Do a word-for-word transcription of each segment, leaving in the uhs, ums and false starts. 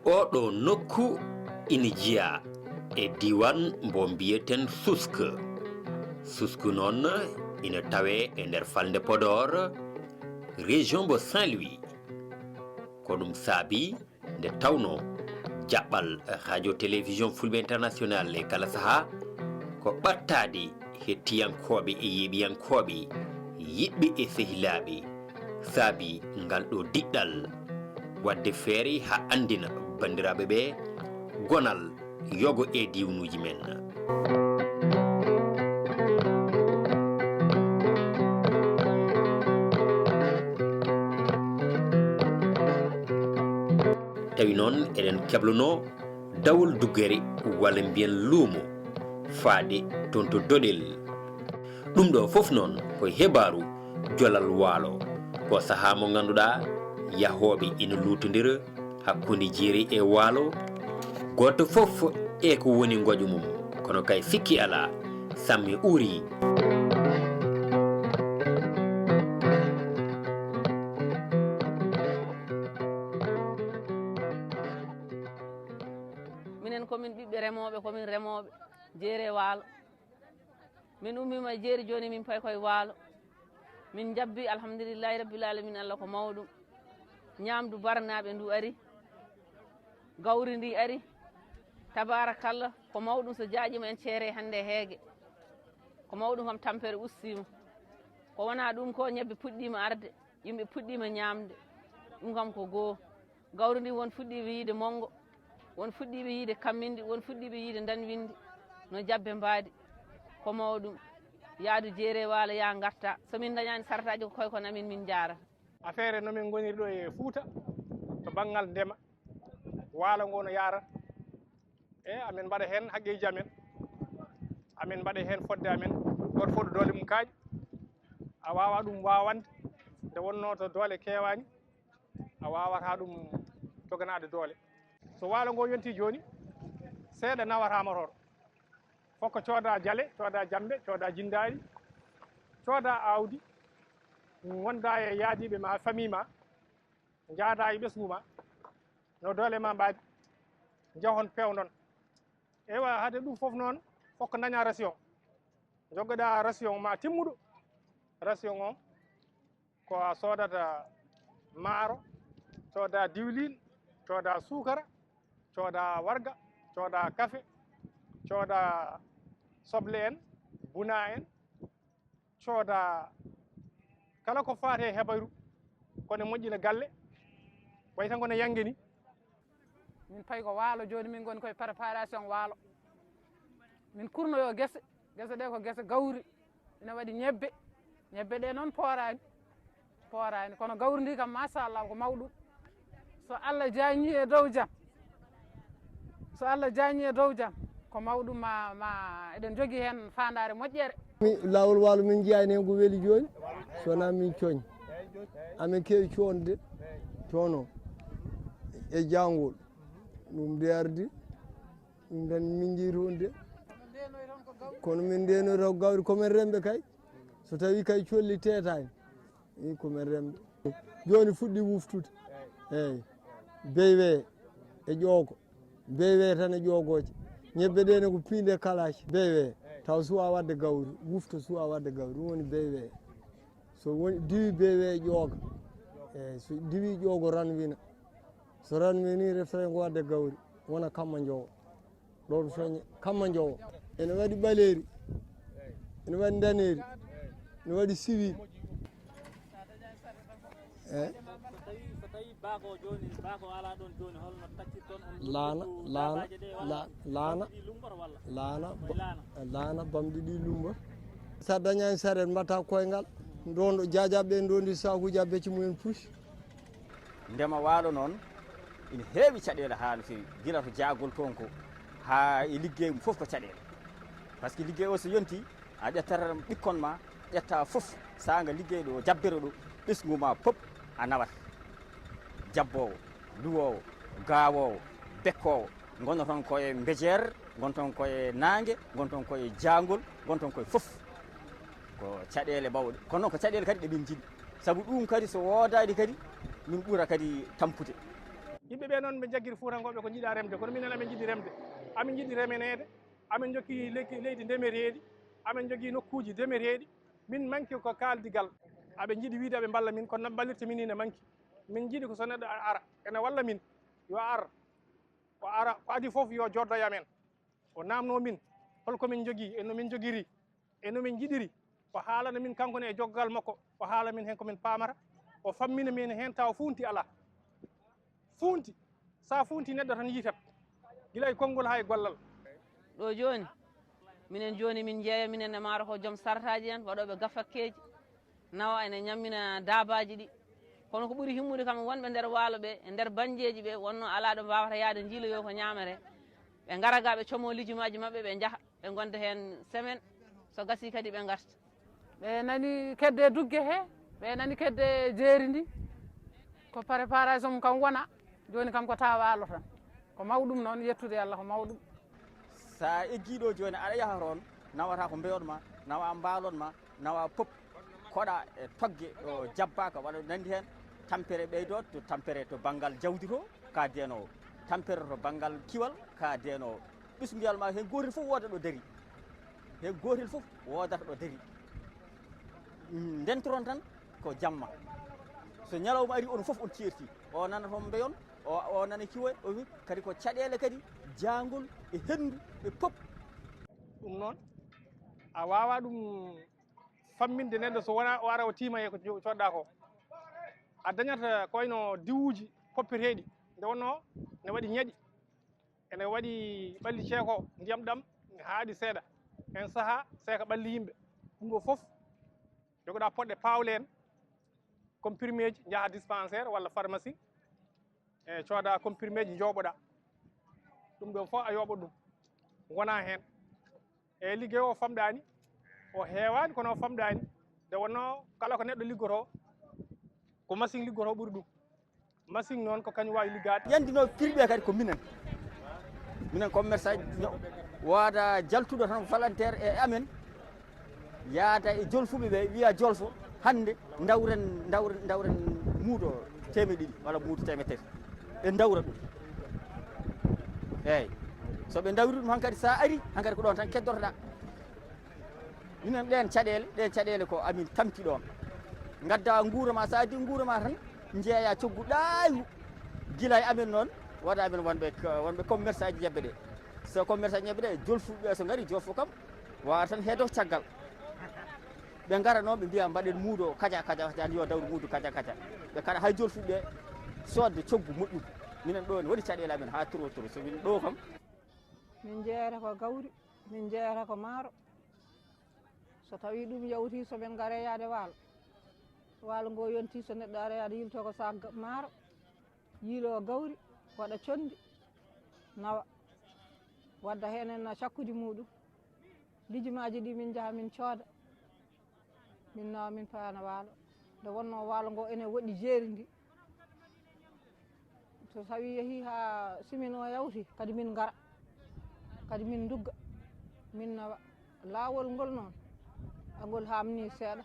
Oɗo nokku ina jeyaa e diiwaan mbo mbiyeten Susk. Susk noon ina tawee e nder falnde Podor, région mbo Saint-Louis. Ko ɗum saabi nde tawnoo jaɓɓal Radio Télévision Fulɓe International e kala sahaa ko ɓadtaade hettiyankooɓe e yeeɓiyankooɓe, yiɗɓe e sehilaaɓe, saabi ngal ɗo diɗɗal. Waɗde feere haa anndina banndiraaɓe ɓe gonal yogo e diwnuuji men. Tawi noon eɗen keblonoo dawol duggere walla mbiyen luumo faade toon to Doɗel. Ɗum ɗo fof noon ko hebaaru jolal waalo. Ko sahaa mo ngannduɗaa yahooɓe ina luutondira hakkunde jeeri e waalo. Gooto fof e ko woni ngoƴu mum, kono kay sikki alaa, samme uri. Minen komin ɓiɓɓe remooɓe, komin remooɓe jeeri e waalo. Min ummiima e jeeri, jooni min payi koye waalo. Min njabbi, alhamdulillahi rabbil alamin, Allah ko mawɗum. Ñaamdu barnaaɓe ndu ari, gawri ndi ari. Tabarakallah, ko mawɗum so jaaƴiima en ceere hannde heege. Ko mawɗum kam, tampere ustiima. Ko wonaa ɗum ko, ñebbe puɗɗiima arde, yimɓe puɗɗiima ñaamde. Ɗum kam ko goo. Gawri ndi won fuɗɗiiɓe yiide monngo, won fuɗɗiiɓe yiide kammindi, won fuɗɗiiɓe yiide ndanwindi, no jabbe mbaadi. Ko mawɗum. Yaadu jeeri e waalo, yaa ngarta. So min ndañaani sartaaji ko koye kon amin min njaarata. Affaire no min ngoniri ɗo e Fuuta, to banngal ndema, waalo ngo no yaara. E amin mbaɗa heen haqqeeji amen, amin mbaɗa heen fodde amen, gooto fof ɗo doole mum kaaƴi. A waawaa ɗum waawande, nde wonnoo to doole keewaani, a waawataa ɗum joganaade doole. So waalo ngo yontii jooni, seeɗa nawata Matoor. Fof ko cooda jale, cooda jammbe, cooda jinndaari, cooda aawdi, ngonda e yaadiiɓe ma, famille ma, njaada e ɓesngu ma, no doole ma mbaadi, njahon peewndon. Ewa, hade ɗum fof noon, fof ko daña ration. Njoggoɗa ration ma timmuɗo. Ration on ko a soodata maaro, cooda diwlin, cooda suukara, cooda warga, cooda kafe, cooda soble en, buna en, cooda kala ko faati e heɓayru, ko ne moƴƴina galle, way tan ko ne yannge ni. Min payi ko waalo, jooni min ngoni koye préparation waalo. Min kurnoyo gese, gese ɗe ko gese gawri, ina waɗi ñebbe. Ñebbe ɗe noon pooraani, pooraani, kono gawri ndi kam, machallah, ko mawɗum. So Allah jañi e dow jam, so Allah jañi e dow jam, ko mawɗum, ma, ma eɗen jogii heen faandaare moƴƴere. Mi, laawol waalo min njiyaani heen ko weli jooni, so wonaa min cooñ. Amin keewi coonde, coono e jaangol. Ɗum nde ardi, ɗum tan min njiyri wonde. Kono min ndenoyta ko gawri, ko men remɓe kay. So tawi kay colli teetaani, i ko men remɓe. Jooni fuɗɗi wuftude. Eeyi. Beywe e ƴooko. Beywe tan e ƴoogooje. Ñebbe ɗe ne ko piinde kalaaji. Beywe taw suwa waɗde gawri, wufta suwa waɗde gawri. Ɗum woni beywe. So woni diwi beywe e ƴooga. Eeyi, so diwi ƴoogo ranwina. So ranwini refta ko waɗde gawri. Wona kamma njowo. Ɗo ɗo soñi kamma njowo. Ene waɗi ɓaleeri. Ene waɗi ndaneeri. Ene waɗi siwi. Eeyi. So tawi, so tawi baako o jooni, baako o alaa ɗoon jooni, holno taccirton on? Laana, laana, la-, laana, laana, ba-, laana bamɗi ɗi lumba. Sa dañaani saret, mbatta koyngal, ndondo jaajaɓe ɓe ndondi sakuji a becci mumen puus. Ndema waalo noon, Ina heewi caɗeele haa no feewi, gila to jaagol toon ko, haa e liggey mum fof ko caɗeele. Par ce que liggey o so yontii, a ƴettat ɓikkon ma, ƴetta fof, saanga liggey ɗo, jabbere ɗo, ɓesngu ma pop a nawat. Jabboowo, luwoowo, gaawoowo, bekkoowo, ngonno toon ko e mbejeer, ngon toon ko e naange, ngon toon ko e jaangol, ngon toon ko e fof. Ko caɗeele mawɗe. Kono noon ko caɗeele kadi ɗe min njiɗi. Sabu ɗum kadi so woodaani kadi, min ɓura kadi tampude. Yimɓe ɓe noon ɓe njaggiri Fuutankooɓe ko njiɗa remde, kono minen amin njiɗi remde. Amin njiɗi remeneede, amin njokki lekki, leydi ndemeteeɗi, amin njogii nokkuuji ndemeteeɗi. Min manki ko kaaldigal. Aɓe njiɗi wiide aɓe mballa min, kono no ɓe mballirta min ni ne manki. Min njiɗi ko so neɗɗo a-, ara, ene walla min, yo ar. O ara, ko adii fof yo joddo e amen. O naamnoo min, hol ko min njogii, e no min njogiri, e no min njiɗiri. O haalana min kanko ne e joggal makko, o haala min heen ko min paamata, o fammina min heen tawa fuunti alaa. Fuunti, so a fuunti neɗɗo tan yiitat, gila e konngol haa e gollal. Ɗo jooni, minen jooni min njeeya, minen e maaro ko joom sartaaji en, waɗooɓe gafakkeeji, nawa ene ñammina daabaaji ɗi. Kono ko ɓuri himmude kam, wonɓe nder waalo ɓe, e nder bannjeeji ɓe, wonnoo alaa ɗo mbaawata yahde njiiloyoo ko ñaametee. Ɓe ngara ga, ɓe comoo lijumaaji maɓɓe, ɓe njaha, ɓe ngonda heen semaine, so gasii kadi ɓe ngarta. Ɓe nani kedde dugge he, ɓe nani kedde jeeri ndi. Ko préparation mum kam wona, jooni kam ko taa waalo tan. Ko mawɗum noon, yettude Allah ko mawɗum. So a eggii ɗo jooni, aɗa yaha toon, nawata ko mbeyon ma, nawa mbaalon ma, nawa pop, koɗa e togge ɗo jabbaaka, walla ɗo nanndi heen, tampere ɓeydoto, to tampere to banngal jawdi to, ka deenoowo, tampere to banngal kiwal, ka deenoowo. Ɓesnguyal ma heen gootel fof wooda ɗo dari. Heen gootel fof woodata ɗo dari. Ndentoron tan ko jamma. So ñalawma ari, on fof on ceerti. O nana toon mbeyon, o, o nana kiwoy, o wi kadi ko caɗeele kadi, jaangol e henndu e pop. Ɗum noon, a waawaa ɗum famminde neɗɗo so wonaa o ara o tiima e ko jo-, coodɗaa ko. A dañata ko wayno diwuuji poppeteeɗi, nde wonnoo ne waɗi ñaɗi, ene waɗi ɓalli ceeko, ndiyam ɗam haaɗi seeɗa. Heen sahaa seeka ɓalli yimɓe. Ɗum ɗo fof jogoɗaa poɗɗe paawle en, comprimé ji, njaha dispensaire walla pharmacie, e cooda comprimé ji, njooɓoɗaa. Ɗum ɗoon fof a yooɓat ɗum, wona heen. E liggey o famɗaani, o heewaani, kono o famɗaani. Nde wonnoo kala ko neɗɗo liggotoo, ko machine liggotoo ɓuri ɗum. Machine noon ko kañum waawi liggaade. Yandinooɓe prix ɓe kadi ko minen. Minen commerçant, wooda jaltuɗo tan volontaire e amen, yaada e jolfuɓe ɓe, wiya jolfo, hannde ndawren, ndawren, ndawren muudo teemeɗɗe ɗiɗi walla muudo teemeɗɗe tati. Ɓe ndawra ɗum. Eeyi. So ɓe ndawri ɗum hankadi, so a ari, hankadi ko ɗoon tan keddotoɗaa. Minen ɗeen caɗeele, ɗeen caɗeele ko amin tampi ɗoon. Ngadda nguura ma, so a addi nguura ma tan, njeeya coggu ɗaaywu. Gila e amen noon, wooda amen wonɓe, wonɓe commerçant ji ñebbe ɗe. So commerçant ji ñebbe ɗe, jolfuɓe ɓe so ngari, jolfo kam, waawa tan heedo caggal. Ɓe ngara noon, ɓe mbiya, "Mbaɗen muudo kaja, kaja, kaja, yo dawru muudo kaja, kaja." Ɓe kaɗa hay jolfuɓe ɓe soodde coggu moƴƴu. Minen ɗo ne waɗi caɗeele amen haa toro toro. So min ɗo kam. Min njeeyata ko gawri, min njeeyata ko maaro. So tawii ɗum yawtii, so min ngaree yaade waalo, waalo ngo yontii, so neɗɗo ara yaade yilto ko sac ga-, maaro, yiiloo gawri, waɗa conndi, nawa, wadda heen en cakkudi muuɗum. Lijumaaji ɗi min njaha min cooda, min nawa min paana waalo. Nde wonnoo waalo ngo ene woɗɗi jeeri ndi, so tawii yehii haa simin o yawti, kadi min ngara, kadi min ndugga, min nawa. Laawol ngol noon, angol haamnii seeɗa,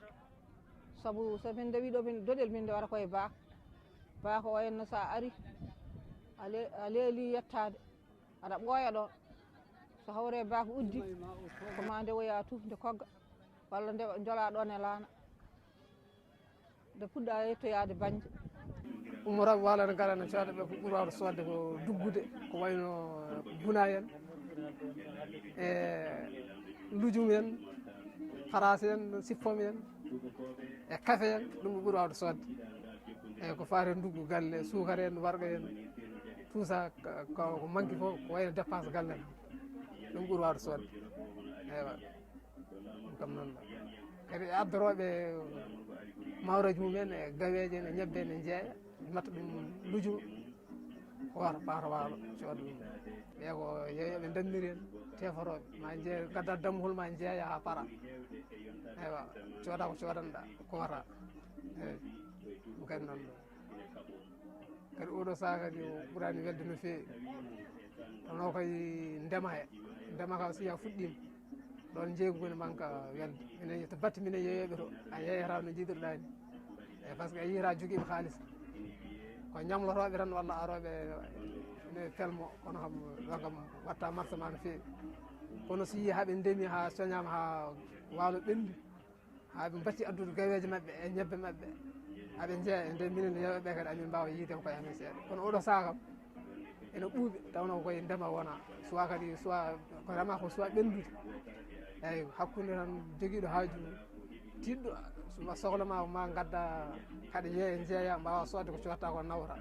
sabu so min ndewii ɗo, min doɗel min ndewata koye baak. Baak o henna so a ari, a le-, a leelii yettaade, aɗa ɓooya ɗoon. So hawre baak uddi, ko maa ndewoyaa tufnde kogga, walla nde njolaa ɗoon e laana. Nde puɗɗa yettoyaade bannje. Ummorooɓe waalo ne ngara ne cooda ɓe ko ɓuri waawde soodde ko duggude, ko wayno buna en, e lujum en, faraas en, sippom en, e kafe en, ɗum ɓe ɓuri waawde soodde. Eeyi, ko faati e nduggu galle, suukara en, warga en, tout ça, ko, ko manque fof, ko wayno dépense galle en. Ɗum ɓuri waawde soodde. Eewa. Ɗum kam noon la. Kadi e addorooɓe mawreeji mumen e gaweeje en e ñebbe en e jeeya, mbatta ɗum lujum. Wata paata waalo cooda ɗum. Ɓe ko yeeyoɓe dammiri en, teforooɓe. Ma jeeya, gadda dammuhol ma jeeya haa para. Eywa, cooda ko coodanɗa, ko wata. Eyyi, ɗum kadi noon ɗo. Kadi oɗo saha kadi o ɓurani welde no feewi. Kono kay ndema he, ndema ka si a fuɗɗima, ɗon jeeygu woni manka welde. Minen to batte minen yeeyoɓe to, a yeeyata no jiidirɗa ni. Eyyi, par ce que a yiyata jogiiɓe haalis. Ko ñamlotooɓe tan walla arooɓe ne pelmo, kono kam ɗon kam watta marché ma no feewi. Kono si yii haa ɓe ndemi, haa soñaama, haa waalo ɓenndi, haa ɓe mbatti addude gaweeje maɓɓe e ñebbe maɓɓe, haa ɓe njeeya e nder minen yeeyoɓe kadi amin mbaawa yiide ko koye amen seeɗa. Kono oɗo saha kam ene ɓuuɓi, tawno ko koye ndema wona, soit kadi, soit ko rema ko, soit ɓenndude. Eyyi, hakkunde tan jogiiɗo haaju tiiɗɗo, suma sohla ma, ma ngadda kaɗa yeeya, jeeya, mbaawa soodde ko cotta ko nawta.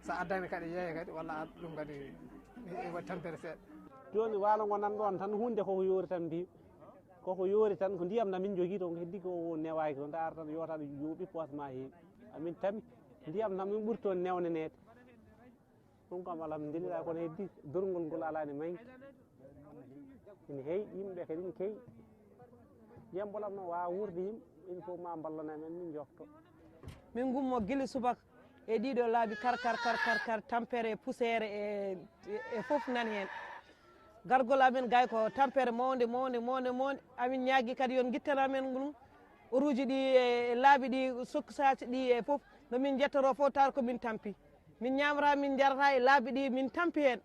Sa addani kaɗa yeeya kadi, walla a ɗum kadi, e waɗi tampere seeɗa. Jooni waalo ngo nan ɗon tan, huunde koko yoori tan mbiimi. Koko yoori tan, ko ndiyam na min jogii toon, ko heddi ko o newaaki toon, ndaara tan yootaɗo yooɓi poos ma heewi. Amin tami, ndiyam na min ɓuri toon newneneede. Ɗum kam alhamdulillah, kono heddi durngol ngol alaani maŋki. Ina heewi, yimɓe kadi ina keewi. Ndiyam mbolam no waawa wuurde yimɓe, il faut ma mballana men, min njofto. Min ngummo gila subaka e ɗiɗo laabi kar, kar, kar, kar, kar, tampere e puseere e, e, e fof nan heen. Gargol amen gay ko tampere mawnde, mawnde, mawnde, mawnde. Amin ñaagi kadi yon ngittan amen ɗum. Oruuji ɗi e laabi ɗi, sokkisaji ɗi e fof, no min njettoro fof, tawa ko min tampi. Min ñamata, min njarata e laabi ɗi, min tampi heen.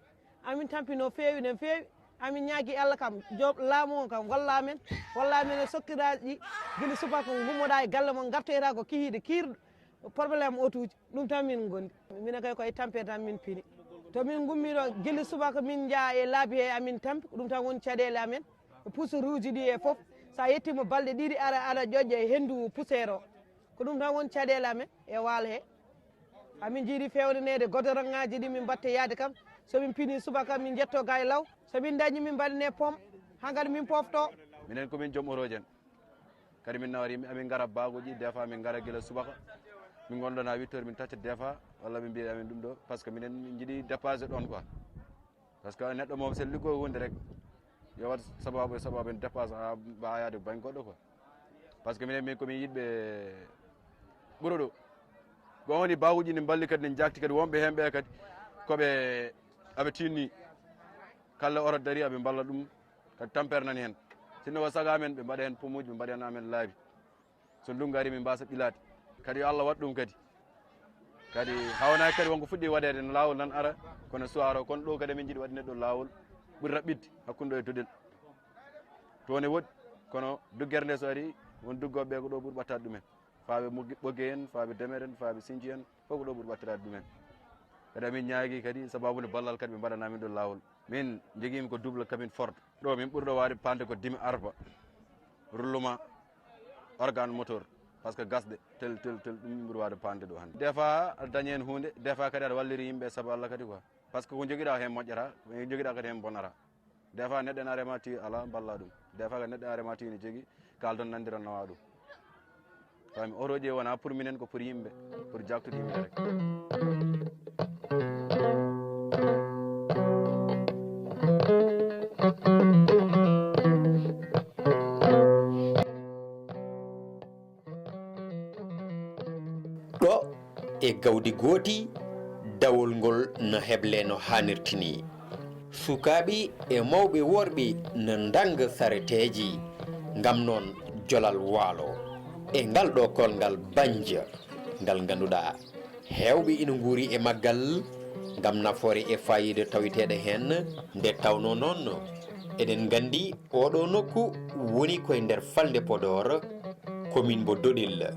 Amin tampi no feewi, no feewi. Amin ñaagi Allah kam, joom laamu o kam, walla amen, walla amen e sokkiraaji ɗi, gila subaka ngummoɗa e galle mon, ngartoyta ko kihiiɗe kiirɗo. Problème otuuji, ɗum tan min ngondi. Minen kay koye tampere tan min pini. To min ngummi ɗo, gila subaka min njaa e laabi he amin tampi, ko ɗum tan woni caɗeele amen. E pusuruuji ɗi e fof, sa yettima balɗe ɗiɗi, ara aɗa ƴoƴƴa e henndu puseero. Ko ɗum tan woni caɗeele amen e waalo he. Amin jiiɗi fewnaneede godoraŋaaji ɗi min mbatte yaade kam. So min pini subaka min njetto ga e law. So min dañi min mbaɗane pom, hankadi min pofto. Minen ko min joom orooji en. Kadi min nawata yimɓe, amin ngara baagoji, des fois min ngara gila subaka. Min ngonɗon ha huit heures, min tacca des fois, walla min mbiya amin ɗum ɗo, par ce que minen min jiiɗi dépassé ɗon quoi. Par ce que neɗɗo moom, so liggo hunde rek, yo waɗ sababu e sababu en dépassé ha mbawa yaade bannge goɗɗo quoi. Par ce que minen min komin yiɗɓe ɓuro ɗo. Ko on woni baagoji ne mballi kadi, ne jakti kadi wonɓe hen ɓe kadi, koɓe, aɓe tinni. Kala oto dari aɓe mballa ɗum. Kadi tampere nani heen. Sinno ko sago amen, ɓe mbaɗa heen pomuuji, ɓe mbaɗa heen amen laabi. So ndunngu ari, min mbaasa ɓilaade. Kadi yo Allah waɗ ɗum kadi. Kadi hawnaaki kadi wonko fuɗɗi waɗeede, no laawol nan ara, kono soir o, kono ɗo kadi min njiɗi waɗi neɗɗo laawol ɓuri raɓɓiɗde hakkunde ɗo e Doɗel. Toon ne woɗɗi, kono duggere nde so ari, won duggooɓe ɓe ko ɗo ɓuri ɓattaade ɗumen. Faaɓe Moggi-, Ɓoggey en, faaɓe Demer en, faaɓe Sinci en, fof ko ɗo ɓuri ɓattiraade ɗumen. Kadi amin ñaagii kadi sababu nde ballal kadi ɓe mbaɗana min ɗo laawol. Min njogiimi ko double cabine Ford. Ɗo min ɓuri ɗo waawde paande ko demi arba, rullement, organe moteur, par ce que gasɗe tel, tel, tel, ɗum min ɓuri waawde paande ɗo hannde. Des fois aɗa dañi heen huunde, des fois kadi aɗa walliri yimɓe sabu Allah kadi quoi. Par ce que ko njogiɗa heen moƴƴata, ko njogiɗa kadi heen bonata. Des fois neɗɗo ene arema ti ala mballa ɗum. Des fois neɗɗo arema ti ne jogii, kaldon nandiron nawa ɗum. Fami otoji wona pour minen, ko pour yimɓe, pour jaktude yimɓe rek. Ɗo e gawdi gooti, dawol ngol no heble no haanirta ni. Sukaaɓe e mawɓe worɓe no ndannga sareteeji ngam noon jolal waalo. E ngal ɗo kolngal Bannja, ngal ngannduɗaa heewɓe ina nguuri e maggal ngam nafoore e faayiida taweteeɗo heen. Nde tawnoo noon, eɗen nganndi oɗo nokku woni koye nder falnde Podor, commune mbo Doɗel.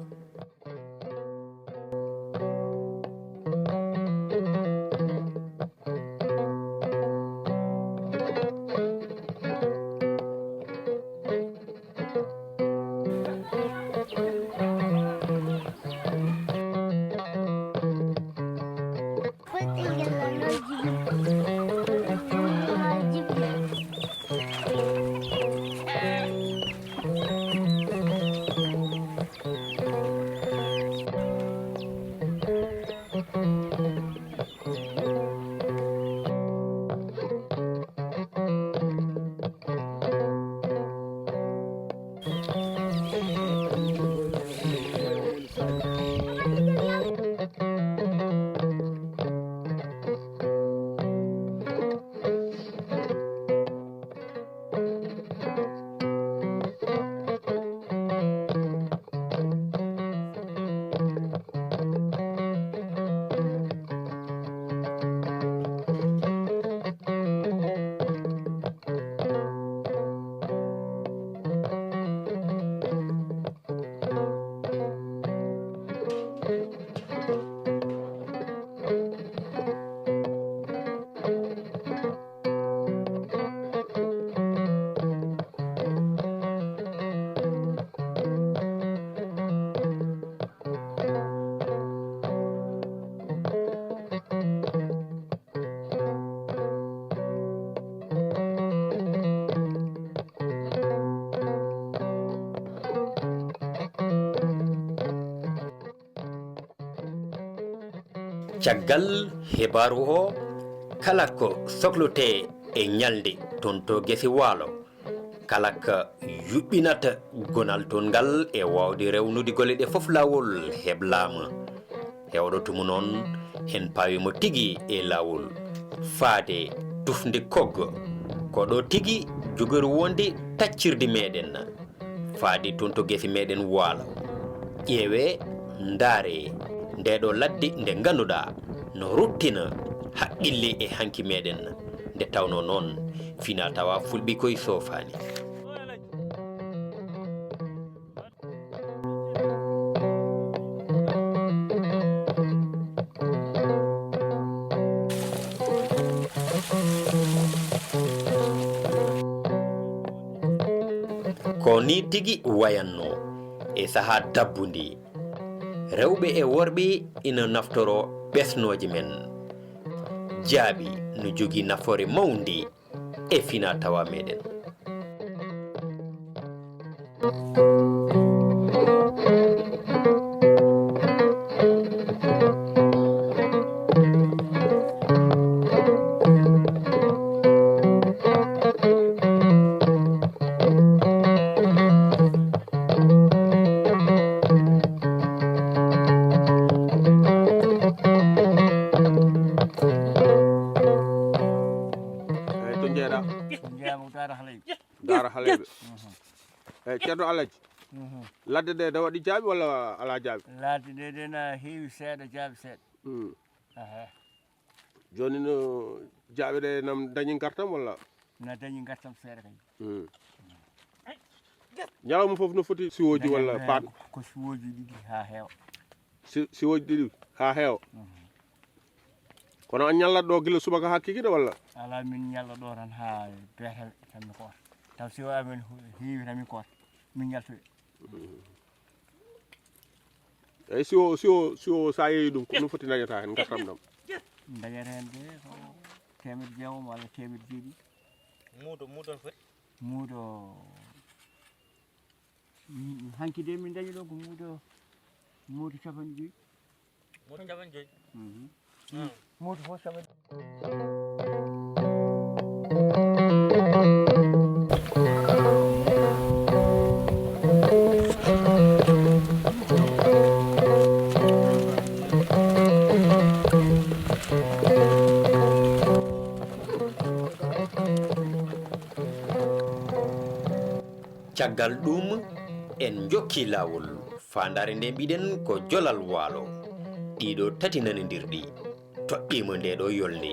Caggal hibaaru o, kala ko soklotee e ñalnde toon to gese waalo, kala ko yuɓɓinata gonal toon ngal e waawde rewnude golle ɗe fof laawol heblaama. E oɗo tumu noon, en paawiima tigi e laawol faade tufnde koggo. Ko ɗo tigi jogorii wonde taccirde meɗen. Faade toon to gese meɗen waalo. Ƴeewee, ndaaree, ndee ɗo ladde nde ngannduɗaa no ruttina haqqille e hanki meɗen, nde tawnoo noon fina tawa fulɓe koye soofaani. Ko nii tigi wayatnoo e sahaa dabbundi. Rewɓe e worɓe ina naftoroo ɓesnooje men. Jaaɓi no jogii nafoore mawnde e fina tawa meɗen. Eyi, to njeeɗa? Njeeɗa ko Daara Haleyɓe. Daara Haleyɓe. Mhm. Eyi, Ceerno Alhaji, mhm, ladde ɗe, ɗe waɗi jaaɓi walla alaa jaaɓi? Ladde ɗe, ɗe na heewi seeɗa, jaaɓi seeɗa. Mm. Aha. Jooni no jaaɓi ɗe nam dañi ngartam walla? Na dañi ngartam seeɗa kay. Mm. Ñalawma fof no foti siwooji walla paat? Ko siwooji ɗiɗi haa heewa. Si-, siwooji ɗiɗi haa heewa. Mhm. Kono a ñallat ɗo gila subaka haa kikiɗe walla? Alaa, min ñalla ɗo tan haa beeta tan mi koota. Taw siwo amen hu-, heewi tan mi koota. Min ñaltoyi. Mhm. Eyi, siwo, siwo, siwo, so a yeeyi ɗum, ko ɗum foti dañata heen, ngartam ɗam? Dañata heen de ko teemedde jeegom walla teemedde jeeɗiɗi. Muudo, muudo no foti? Muudo, mm, hanki de min dañi ɗo ko muudo, muudo capanɗe joyi. Muudo capanɗe joyi? Mhm. Ah. Muudo fof capanɗe. Caggal ɗum, en njokki laawol. Faandaare nde mbiɗen ko jolal waalo. Ɗiɗo tati nanondirɗi toɗɗiima nde ɗo yolnde.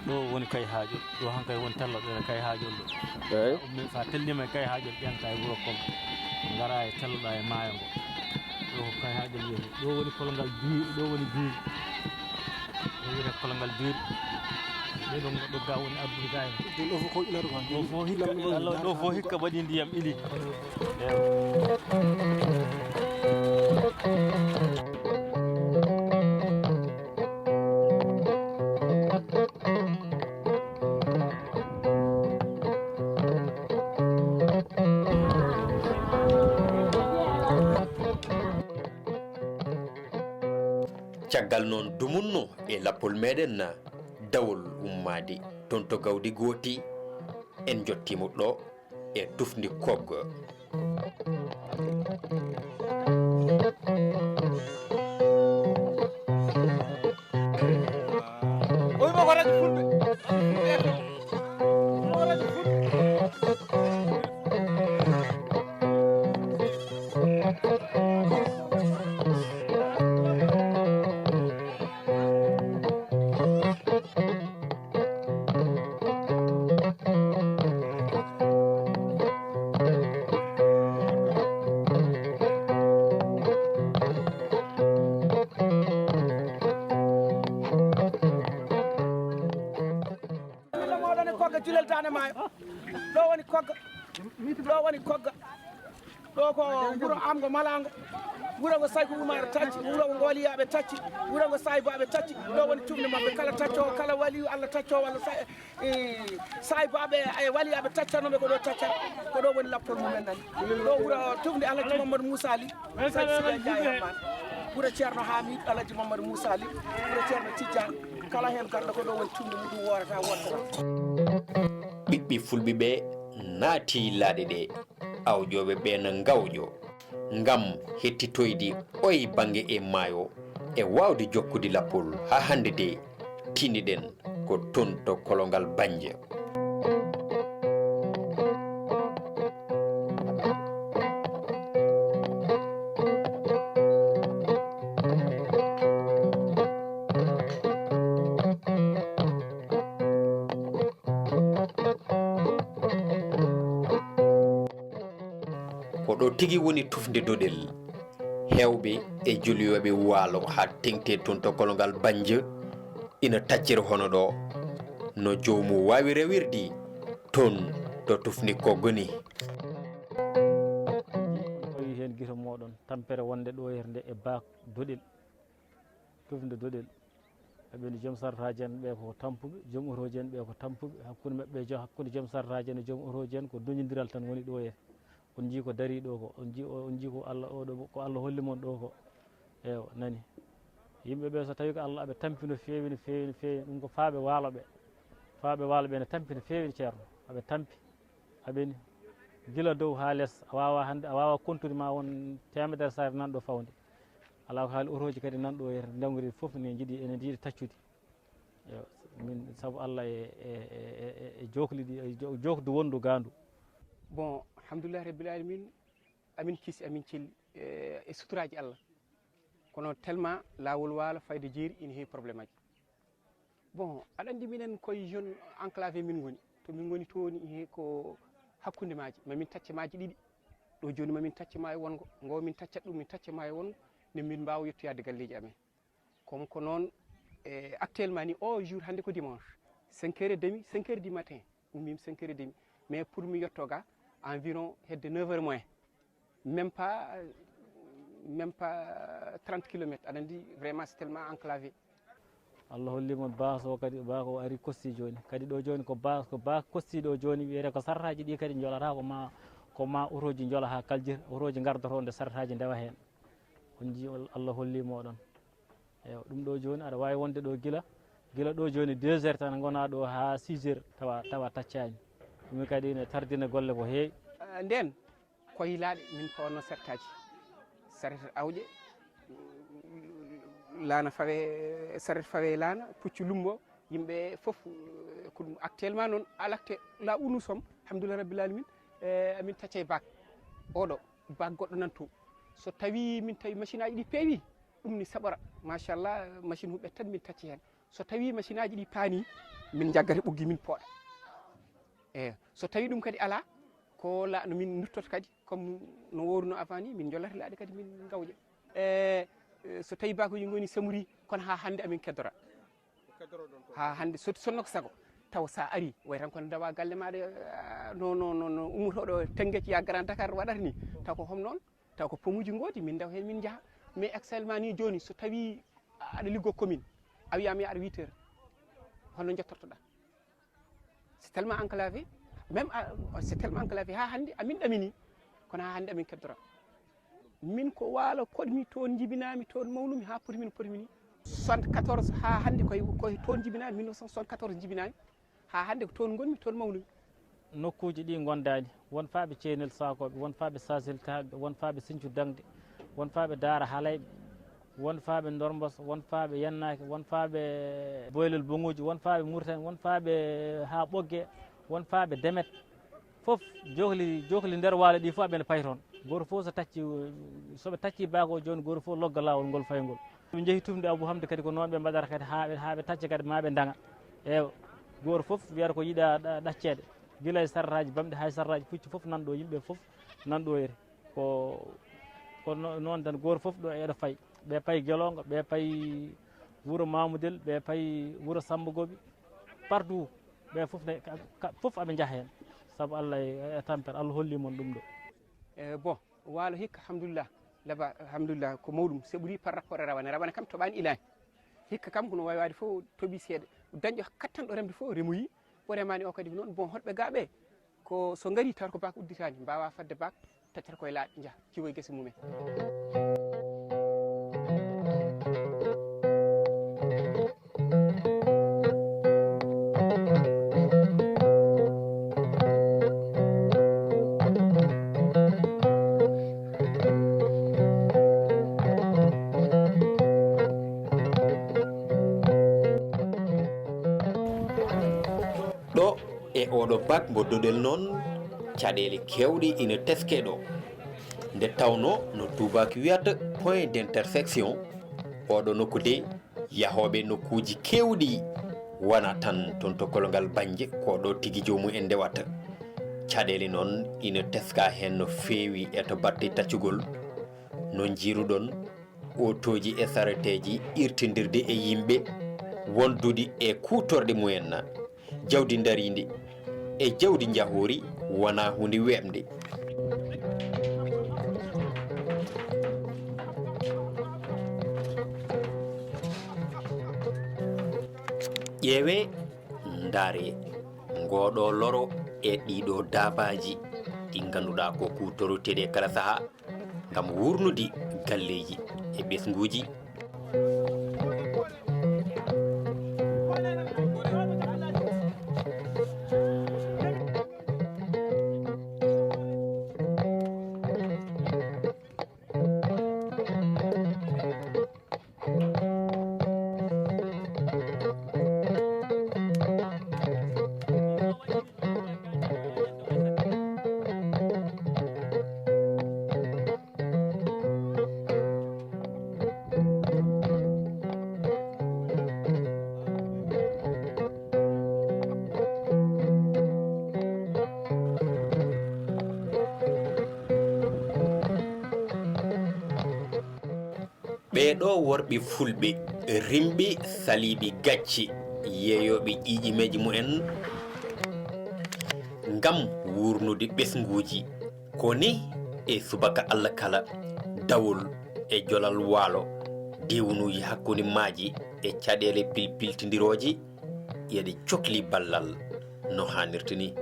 Ɗo woni Kayhaaƴol, ɗo hankay woni telloɗen e Kayhaaƴol ɗo. Eey. Sa ummi-, sa telliima e Kayhaaƴol, ƴetta e wuro Kobbe, ngara e telloɗa e maayo ngo. Ɗo kay haa jam yoni. Ɗo woni kolongal biir, ɗo woni biir. Ɗo wiyete kolongal biir. Ɓe ɗo goɗɗo ga woni ardude ga en. Ɗo fof ko ilata ko. Ɗo fof hikka, Allah, ɗo fof hikka waɗi ndiyam ili. Ewa. Caggal noon dumunno e lappol meɗen, dawol ummaade toon to gawdi gooti, en njottiima ɗo e tufndi Koggo. Moɗon e Kogga, julel Daande Maayo. Ɗo woni Kogga. Ɗo woni Kogga. Ɗo ko wuro Amgo Malango. Wuro ngo Sayku Umar tacci, wuro ngo Ngoliyaaɓe tacci, wuro ngo Saybaaɓe tacci. Ɗo woni tufnde maɓɓe. Kala taccoowo, kala waliyu Allah taccoowo, walla sa-, e, Saybaaɓe e waliyaaɓe taccanooɓe ko ɗo tacca. Ko ɗo woni lappol mumen nani. Ɗo wuro tufnde Alhaji Mamadou Moussa Ly. Seydi Sidi Ndiaye Hamman. Wuro Ceerno Hamidou Alhaji Mamadou Moussa Ly. Wuro Ceerno Tijjani. Kala heen garɗo ko ɗo woni tufnde muɗum woorata, woortata. Ɓiɓɓe fulɓe ɓe naati laaɗe ɗe. Awƴooɓe ɓe na ngawƴo ngam hettitoyde oye bannge e maayo e waawde jokkude lappol haa hannde de, tinniɗen ko toon to kolongal Bannja. Ko ɗo tigi woni tufnde doɗel. Heewɓe e joliyooɓe waalo haa teŋti toon to kolongal Bannja ina taccira hono ɗo, no joomum waawi rewirde toon to tufnde Koggo ni. Tawi heen gito mooɗon tampere wonde ɗo yerde e baak doɗel, tufnde doɗel. Aɓe no joom sartaaji en ɓe ko tampuɓe, joom otooji en ɓe ko tampuɓe, hakkunde maɓɓe e joom, hakkunde joom sartaaji en e joom otooji en ko duñondiral tan woni ɗo e. On njii ko darii ɗo ko, on njii, on njii ko Allah, oɗo ko Allah holli mon ɗo ko. Eewa, nani. Yimɓe ɓe so tawi ko Allah aɓe tampi no feewi, no feewi, no feewi, ɗum ko faaɓe waalo ɓe. Faaɓe waalo ɓe ne tampi no feewi, Ceerno. Aɓe tampi. Aɓeni, gila dow haa les, a waawa hannde, a waawa kontude ma won teemedere sare nan ɗo fawde. Alaa ko haali otooji kadi nan ɗo e ndemri fof ne njiɗi, ene njiɗi taccude. Eewa, min sabu Allah e, e, e, e, e jookli ɗi, e jo-, jookdu wondu gaandu. Bon, alhamdulillahi rabbil alamin, amin kiisi, amin celli, e, e suturaaji Allah. Kono tellement laawol waalo fayde jeeri ina heewi probléme aji. Bon, aɗa anndi minen koye zone enclavé min ngoni. To min ngoni toon he ko hakkunde maaji. Ma min tacca maaji ɗiɗi. Ɗo jooni ma min tacca maayo wonngo. Ngo min tacca ɗum, min tacca maayo wonngo. Ne min mbaawa yettoyaade galleeji amen. Comme ko noon, e, actuellement ni, o jour hannde ko dimanche. Cinq heures et demi, cinq heures du matin. Ummim cinq heures et demi. Mais pour mi yetto ga, environ hedde neuf heures moins. Même pas, même pas trente kilomètres. Aɗa anndi, vraiment, c'est tellement enclavé. Allah holli mon baas o kadi, baas o ari kosti jooni. Kadi ɗo jooni ko baas, ko baas kosti ɗo jooni, wiyete ko sartaaji ɗi kadi njolata, ko ma, ko ma otooji njola haa kaljir, otooji ngardoto nde sartaaji ndewa heen. On njii, Allah holli moɗon. Eewa, ɗum ɗo jooni aɗa waawi wonde ɗo gila, gila ɗo jooni deux heures tan ngonaa ɗo haa six heures tawa, tawa taccaani. Ɗum kadi ne tardina golle ko heewi. Eh, ndeen, koye laaɗe min pawanno sartaaji. Saret awƴe, laana fawe, saret fawe laana, puccu lumbo, yimɓe fof, eh, ko ɗum. Actuellement noon, à l'acte, là où nous sommes, alhamdulillah rabbil alamin, eh, amin tacca e baak. Oɗo, baak goɗɗo nan toon. So tawi min tawi machine aji ɗi peewi, ɗum ni saɓora. Machallah, machine huɓɓet tan min tacci heen. So tawi machine aji ɗi paani, min jaggata ɓoggi min pooɗa. Eeyi, so tawi ɗum kadi alaa, ko la, no min nduttoto kadi, comme no wooruno avant ni, min njolata laaɗe kadi min ngawƴa. E, e, so tawi bakuji ngoni semuri, kono ha hannde amin keddora. Ha hannde so, sonno ko sago. Taw sa ari, way tan kono dawa galle maɗa, ah, no, no, no, no ummotoɗo Tengec ya Grand Dakar waɗata ni. Taw ko hom noon, taw ko pomuji ngoodi, min daw hen min jaha. Mais actuellement ni joni, so tawi aɗa liggo commune, a wiyama aɗa huit heures, holno jottortoɗa? C'est tellement enclavé, même, ah, c'est tellement enclavé, ha hannde amin ɗamini, kono ha hannde amin keddora. Min ko waalo koɗmi, toon jibinami, toon mawnumi, ha poti min poti min. Soixante-quatorze ha hannde koye, koye toon jibinami, mille neuf cent soixante-quatorze jibinami, ha hannde ko toon gonmi, toon mawnumi. Nokkuuji ɗi ngondaani, won faaɓe Ceynel Saakooɓe, won faaɓe Saasil Kaaɓe, won faaɓe Siñcu Daŋde, won faaɓe Daara Halayɓe, won faaɓe Ndormbos, won faaɓe Yennaake, won faaɓe Boylel Boŋuuji, won faaɓe Muritani, won faaɓe haa Ɓoggee, won faaɓe Demet. Fof jokli, jokli nder waalo ɗi fof aɓe pay toon. Gooto fof so tacci, so ɓe tacci baako jooni, gooto fof logga laawol ngol fayngol. Ɓe njehi tufnde Abou Hamdi kadi ko noon ɓe mbaɗata kadi haa ɓe, haa ɓe tacca kadi maa ɓe ndaŋa. Eewa, gooto fof wiyata ko yiɗa ɗa-, ɗacceede. Gila e sarrataaji bamɗi haa e sarrataaji pucci fof nan ɗo, yimɓe fof nan ɗo ere. Ko, ko no-, noon tan gooto fof ɗo eɗo fay. Ɓe pay Gelongo, ɓe pay wuro Mamudel, ɓe pay wuro Samba Goɓi. Partout, ɓe fof ne, ka-, ka-, fof aɓe njaha heen. Sabu Allah e, e tampere, Allah holli mon ɗum ɗo. E, bon, waalo hikka, alhamdulillah. Laba, alhamdulillah, ko mawɗum. So ɓuri par rapport e rawane. Rawane kam toɓaani ilaani. Hikka kam kono waawi waade fof toɓi seeɗa. Dañɗo kattanɗo remde fof remoyi. O remaani o kadi ko noon. Bon, holɓe gaaɓe? Ko so ngari tawata ko baak udditaani, mbaawa fadde baak, taccata koye laaɗe, njaha, ciwoye gese mumen. Ɗo e oɗo baak mbo Dodel noon, caɗeele keewɗe ina teskee ɗo. Nde tawnoo no tuubaak wiyata point d'intersection, oɗo nokku de, yahooɓe nokkuuji keewɗi wonaa tan toon to kolongal Bannje, ko ɗo tigi joomum en ndewata. Caɗeele noon ina teskaa heen no feewi e to batte taccugol. No njiiruɗon, otooji e sareteeji irtindirde e yimɓe wondude e kuutorɗe mumen. Jawdi ndariindi e jawdi njahoori wonaa huunde weeɓnde. Ƴeewee, ndaaree, ngooɗoo loro e ɗiiɗoo daabaaji ɗi ngannduɗaa ko kuutoroteeɗi e kala sahaa ngam wuurnude galleeji e ɓesnguuji. Ɓee ɗoo worɓe fulɓe rimɓe saliiɓe gacce yeeyooɓe ƴiiƴimeeji mumen ngam wuurnude ɓesnguuji. Ko ni e subaka Alla kala, dawol e jolal waalo, diwnuuji hakkunde maaji e caɗeele pilpiltindirooje, yeɗe cokli ballal no haanirta ni.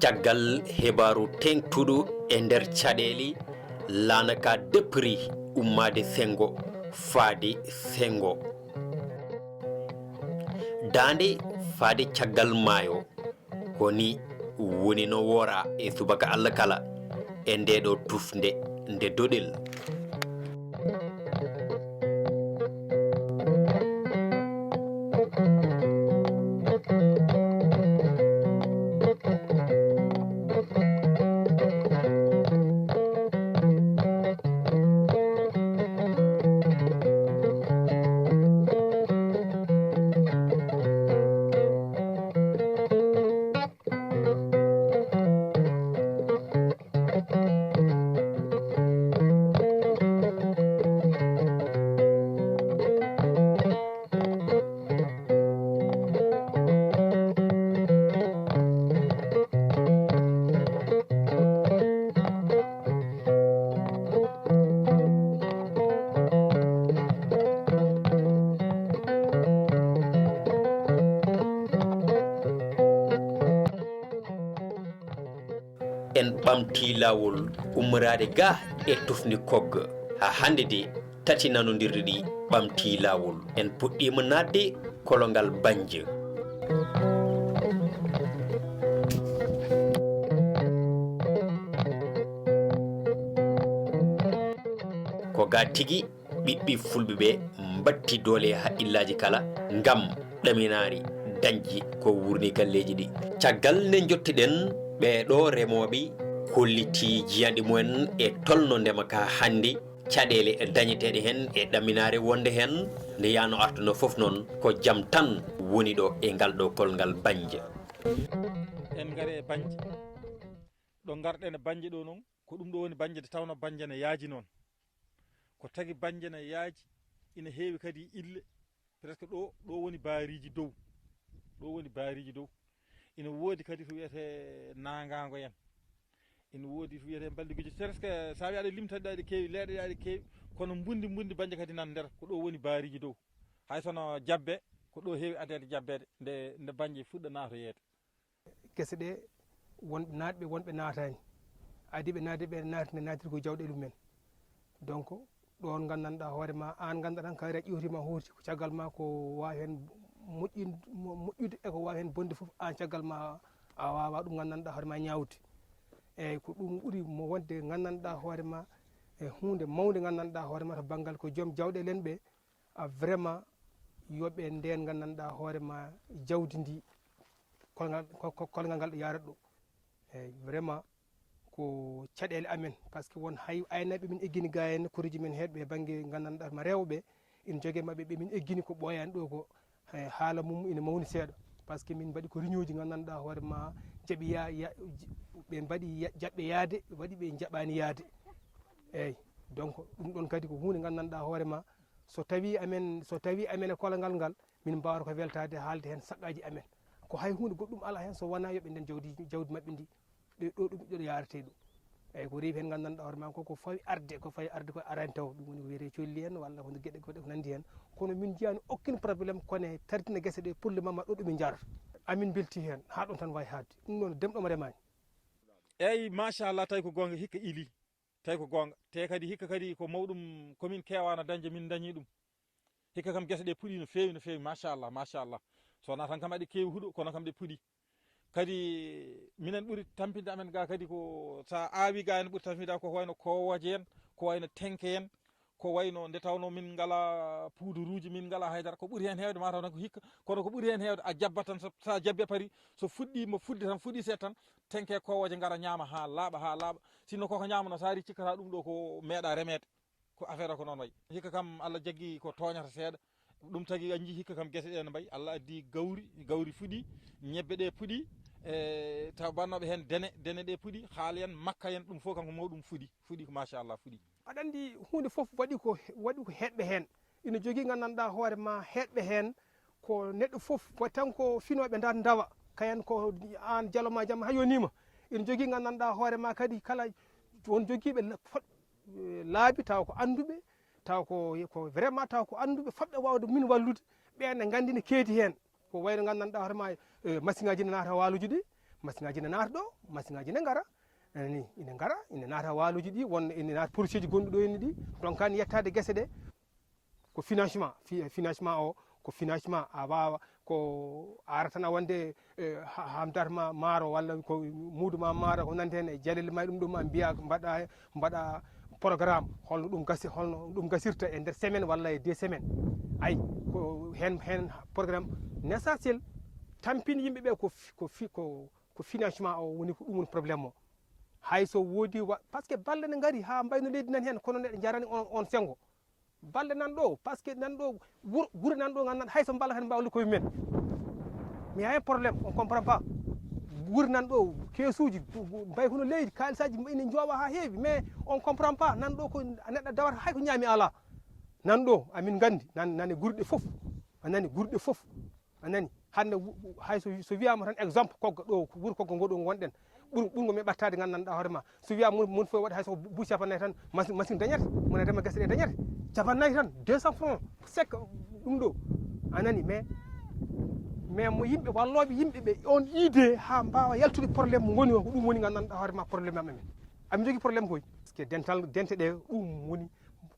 Caggal hibaaru teeŋtuɗo e nder caɗeele, laana ka depri ummaade Senngo faade Senngo. Daande faade caggal maayo, ko ni Woni no woora e subaka Allah kala e nde ɗo tufnde nde doɗel. En ɓamtii laawol ummoraade ga e tufndi Kogga. Haa hannde de, tati nanondirɗe ɗi ɓamtii laawol. En puɗɗiima naatde kolongal Bannja. Ko ga tigi ɓiɓɓe fulɓe ɓe mbatti doole e haqqillaaji kala ngam ɗaminaari dañji ko wuurni galleeji ɗi. Caggal nde njottiɗen ɓee ɗoo remooɓe, kollitii jiyanɗe mumen e tolno ndema ka hannde, caɗeele dañeteeɗe heen e ɗaminaare wonde heen, nde yano artuno fof noon ko jam tan woni ɗo e ngal ɗo kolngal Bannja. En ngare e Bannja. Ɗo ngarɗen e Bannja ɗo noon, ko ɗum ɗo woni Bannja, nde tawno Bannja ne yaaji noon. Ko tagi Bannja ne yaaji, ina heewi kadi ille, presque ɗo, ɗo woni baariji dow. Ɗo woni baariji dow. Ina woodi kadi to wiyetee Naangaango en. Ina woodi to wiyetee Mbalde Gujjo. Presque so a wiyii aɗa limta ɗe, aɗa keewi, leeɗe ɗe aɗa keewi, kono mbundi, mbundi Bannja kadi nan nder, ko ɗo woni baariji dow. Hay sono jabbe, ko ɗo heewi adeede jabbeede, nde, nde Bannja fuɗɗa naatoyeede. Gese ɗe, won naatɓe, wonɓe naataani. Adiiɓe naatde ɓe naati, naatiri ko jawɗeele mumen. Donc ɗoon nganndanɗaa hoore ma, aan nganndanɗaa tan kayre ƴiwti ma hooti, ko caggal ma ko waawi heen moƴƴin-, mo-, moƴƴude e ko waawi heen bonde fof, aan caggal ma a waawaa ɗum nganndanɗaa hoore ma ñaawde. Eeyi, ko ɗum ɓuri mo wonde nganndanɗaa hoore ma e huunde mawnde nganndanɗaa hoore ma to banngal ko joom jawɗeele en ɓe, a vraiment yo ɓe ndeen nganndanɗaa hoore ma jawdi ndi, kolngal, ko, ko, kolngal ngal ɗo yaarata ɗo. Eeyi, vraiment ko caɗeele amen, parce que won hay aynaaɓe min eggini ga en, koreeji men heewɓe e bannge nganndanɗaa ma rewɓe, ina jogee maɓɓe ɓe min eggini ko ɓooyaani ɗo ko, eh, haala mum ina mawni seeɗa, parce que min mbaɗi ko riñooji nganndanɗaa hoore ma jaɓi ya, ya, ɓe mbaɗi ya, jaɓɓe yaade, waɗi ɓe njaɓaani yaade. Eeyi, donc ɗum ɗoon kadi ko huunde nganndanɗaa hoore ma, so tawii amen, so tawii amen e kolongal ngal, min mbaawata ko weltaade haalde heen saqqaaji amen. Ko hay huunde goɗɗum alaa heen so wonaa yo ɓe nden jawdi, jawdi maɓɓe ndi, ɓe ɗo ɗum ɗo yaaretee ɗo. Eeyi, ko rewi heen nganndanɗaa hoore ma ko, ko fawi arde, ko fawi arde ko arani taw, ɗum woni ko wiyetee colli en walla ko geɗe goɗɗe ko nanndi heen. Kono min njiyaani aucun problème, kono e tardina gese ɗe pour le moment ɗo ɗo min njaarata. Amin mbeltii heen, haa ɗoon tan waawi haaɗde. Ɗum noon demɗo mo remaani. Eeyi, machallah, tawi ko goonga, hikka ili. Tawi ko goonga. Te kadi hikka kadi ko mawɗum, ko min keewaano dañde, min ndañii ɗum. Hikka kam gese ɗe puɗii no feewi, no feewi, machallah, machallah. So wonaa tan kam aɗe keewi huɗo, kono kam ɗe puɗii. Kadi minen ɓuri tampinde amen ga kadi ko so a aawii ga en ɓuri tampinde ko wayno koowooje en, ko wayno tenke en, ko wayno nde tawnoo min ngalaa puuduruuji, min ngalaa haydara. Ko ɓuri heen heewde mataw tan ko hikka, kono ko ɓuri heen heewde a jabbat tan, so, so a jabbii a parii, so fuɗɗiima fuɗde tan, fuɗɗii seeɗa tan, tenke koowooje ngara ñaama haa laaɓa, haa laaɓa. Sinno koko ñaamanoo so a arii cikkataa ɗum ɗo ko meeɗaa remeede. Ko affaire o ko noon wayi. Hikka kam Allah jaggi ko tooñata seeɗa. Ɗum tagi a njii hikka kam gese ɗe no mbayi. Allah addi gawri, gawri fuɗii, ñebbe ɗe puɗii, e taw bannooɓe heen dene, dene ɗe puɗii, haali en, makka en, ɗum fof kam ko mawɗum fuɗii, fuɗii ko machallah fuɗii. Aɗa anndi huunde fof waɗi ko, waɗi ko heeɗɓe heen. Ina jogii nganndanɗaa hoore ma heeɗɓe heen, ko neɗɗo fof waɗi tan ko finooɓe ndat ndawa. Kayen ko aan jalo ma jam ha yonii ma. Ina jogii nganndanɗaa hoore ma kadi kala won jogiiɓe la-, fot-, eh, laabi taw ko annduɓe, taw ko, ko vraiment taw ko annduɓe fotɓe waawde min wallude, ɓeen ne nganndi ne keedi heen. Ko wayno nganndanɗaa hoore ma, eh, masiŋaaji ne naata waaloji ɗi, masiŋaaji ne naata ɗo, masiŋaaji ne ngara, eh, ni, ine ngara, ine naata waaloji ɗi, won ine naata porosieji gonɗi ɗo ine ɗi, donc kan yettaade gese ɗe, ko financement, fi-, financement o, ko financement a waawa, Ko ara tan a wonde, eh, ha- hamdata ma maaro walla ko muudo ma maaro ko nande heen e jalel ma e ɗum ɗum ma mbiya mbaɗa mbaɗa programme holno ɗum gasi holno ɗum gasirta e nder semaine walla e deux semaines. Ay, ko heen heen programme nessentiel tampini yimɓe ɓe ko fi- ko fi- ko ko financement o woni ko ɗum woni problème o. Hay so woodi wa- parce que balle ne ngari ha mbayno leydi nan heen kono neɗɗo jarani on on sengo. Balle nan ɗo parce que nan ɗo wuro gure nan ɗo gandan hay so mballa tan mbawli koye men. Mais hay problème on comprend pas. Gure nan ɗo keesuji mbay kono leydi kalisaji ina jooɓa ha heewi mais on comprend pas nan ɗo ko neɗɗo dawata hay ko ñaami ala. Nan ɗo amin gandi nan nane gurɗe fof a nani gurɗe fof a nani hande hay so so wiyama tan exemple kogga ɗo wuro kogga ngo ɗo gonɗen ɓur ɓurgo mi ɓattade gandanɗa hoore ma so wiyama mun mun fof waɗi hay so buy capannayyi tan machine machine dañata mona rema guese ɗe dañata capannayyi tan deux cent francs sec ɗum ɗo a nani mais mais mo yimɓe walloɓe yimɓe ɓe on idée ha mbawa yaltude problème mo goni o ko ɗum woni gandanɗa hoore ma problème am amen amin jogui problème koy parce que dental dente ɗe ɗum woni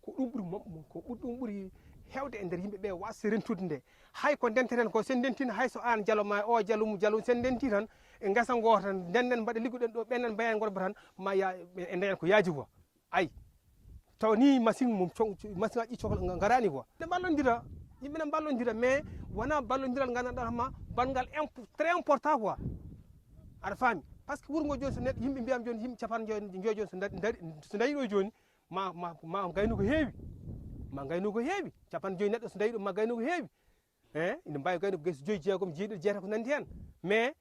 ko ɗum ɓuri moƴƴu ko ɓuri ɗum ɓuri hewde e nder yimɓe ɓe wasde rentude nde hay ko ndenteten ko sen ndentina hay so an jalo ma o jalum jalum sen ndenti tan e gasa goo tan ndenden mbaɗa liggoɗen ɗo ɓennen mbayen gorba tan ma ya e ndañen ko yaaji quoi ay taw ni machine mum machine aji cokla garani quoi ne mballodira yimɓe ne mballodira mais wona ballodiral gandanɗa ma banngal très important quoi aɗa faami parce que wuro ngo joni so neɗɗo yimɓe mbiyam joni yimɓe capanɗe joyi joyi joni so dari so dari ɗo joni ma ma ma gaynu ko heewi ma gaynu ko heewi capanɗe joyi neɗɗo so dawi ɗum ma gaynu ko heewi e ina mbawi gaynu ko gayso joyi jeegom jeeɗiɗi jeeta ko nandi hen mais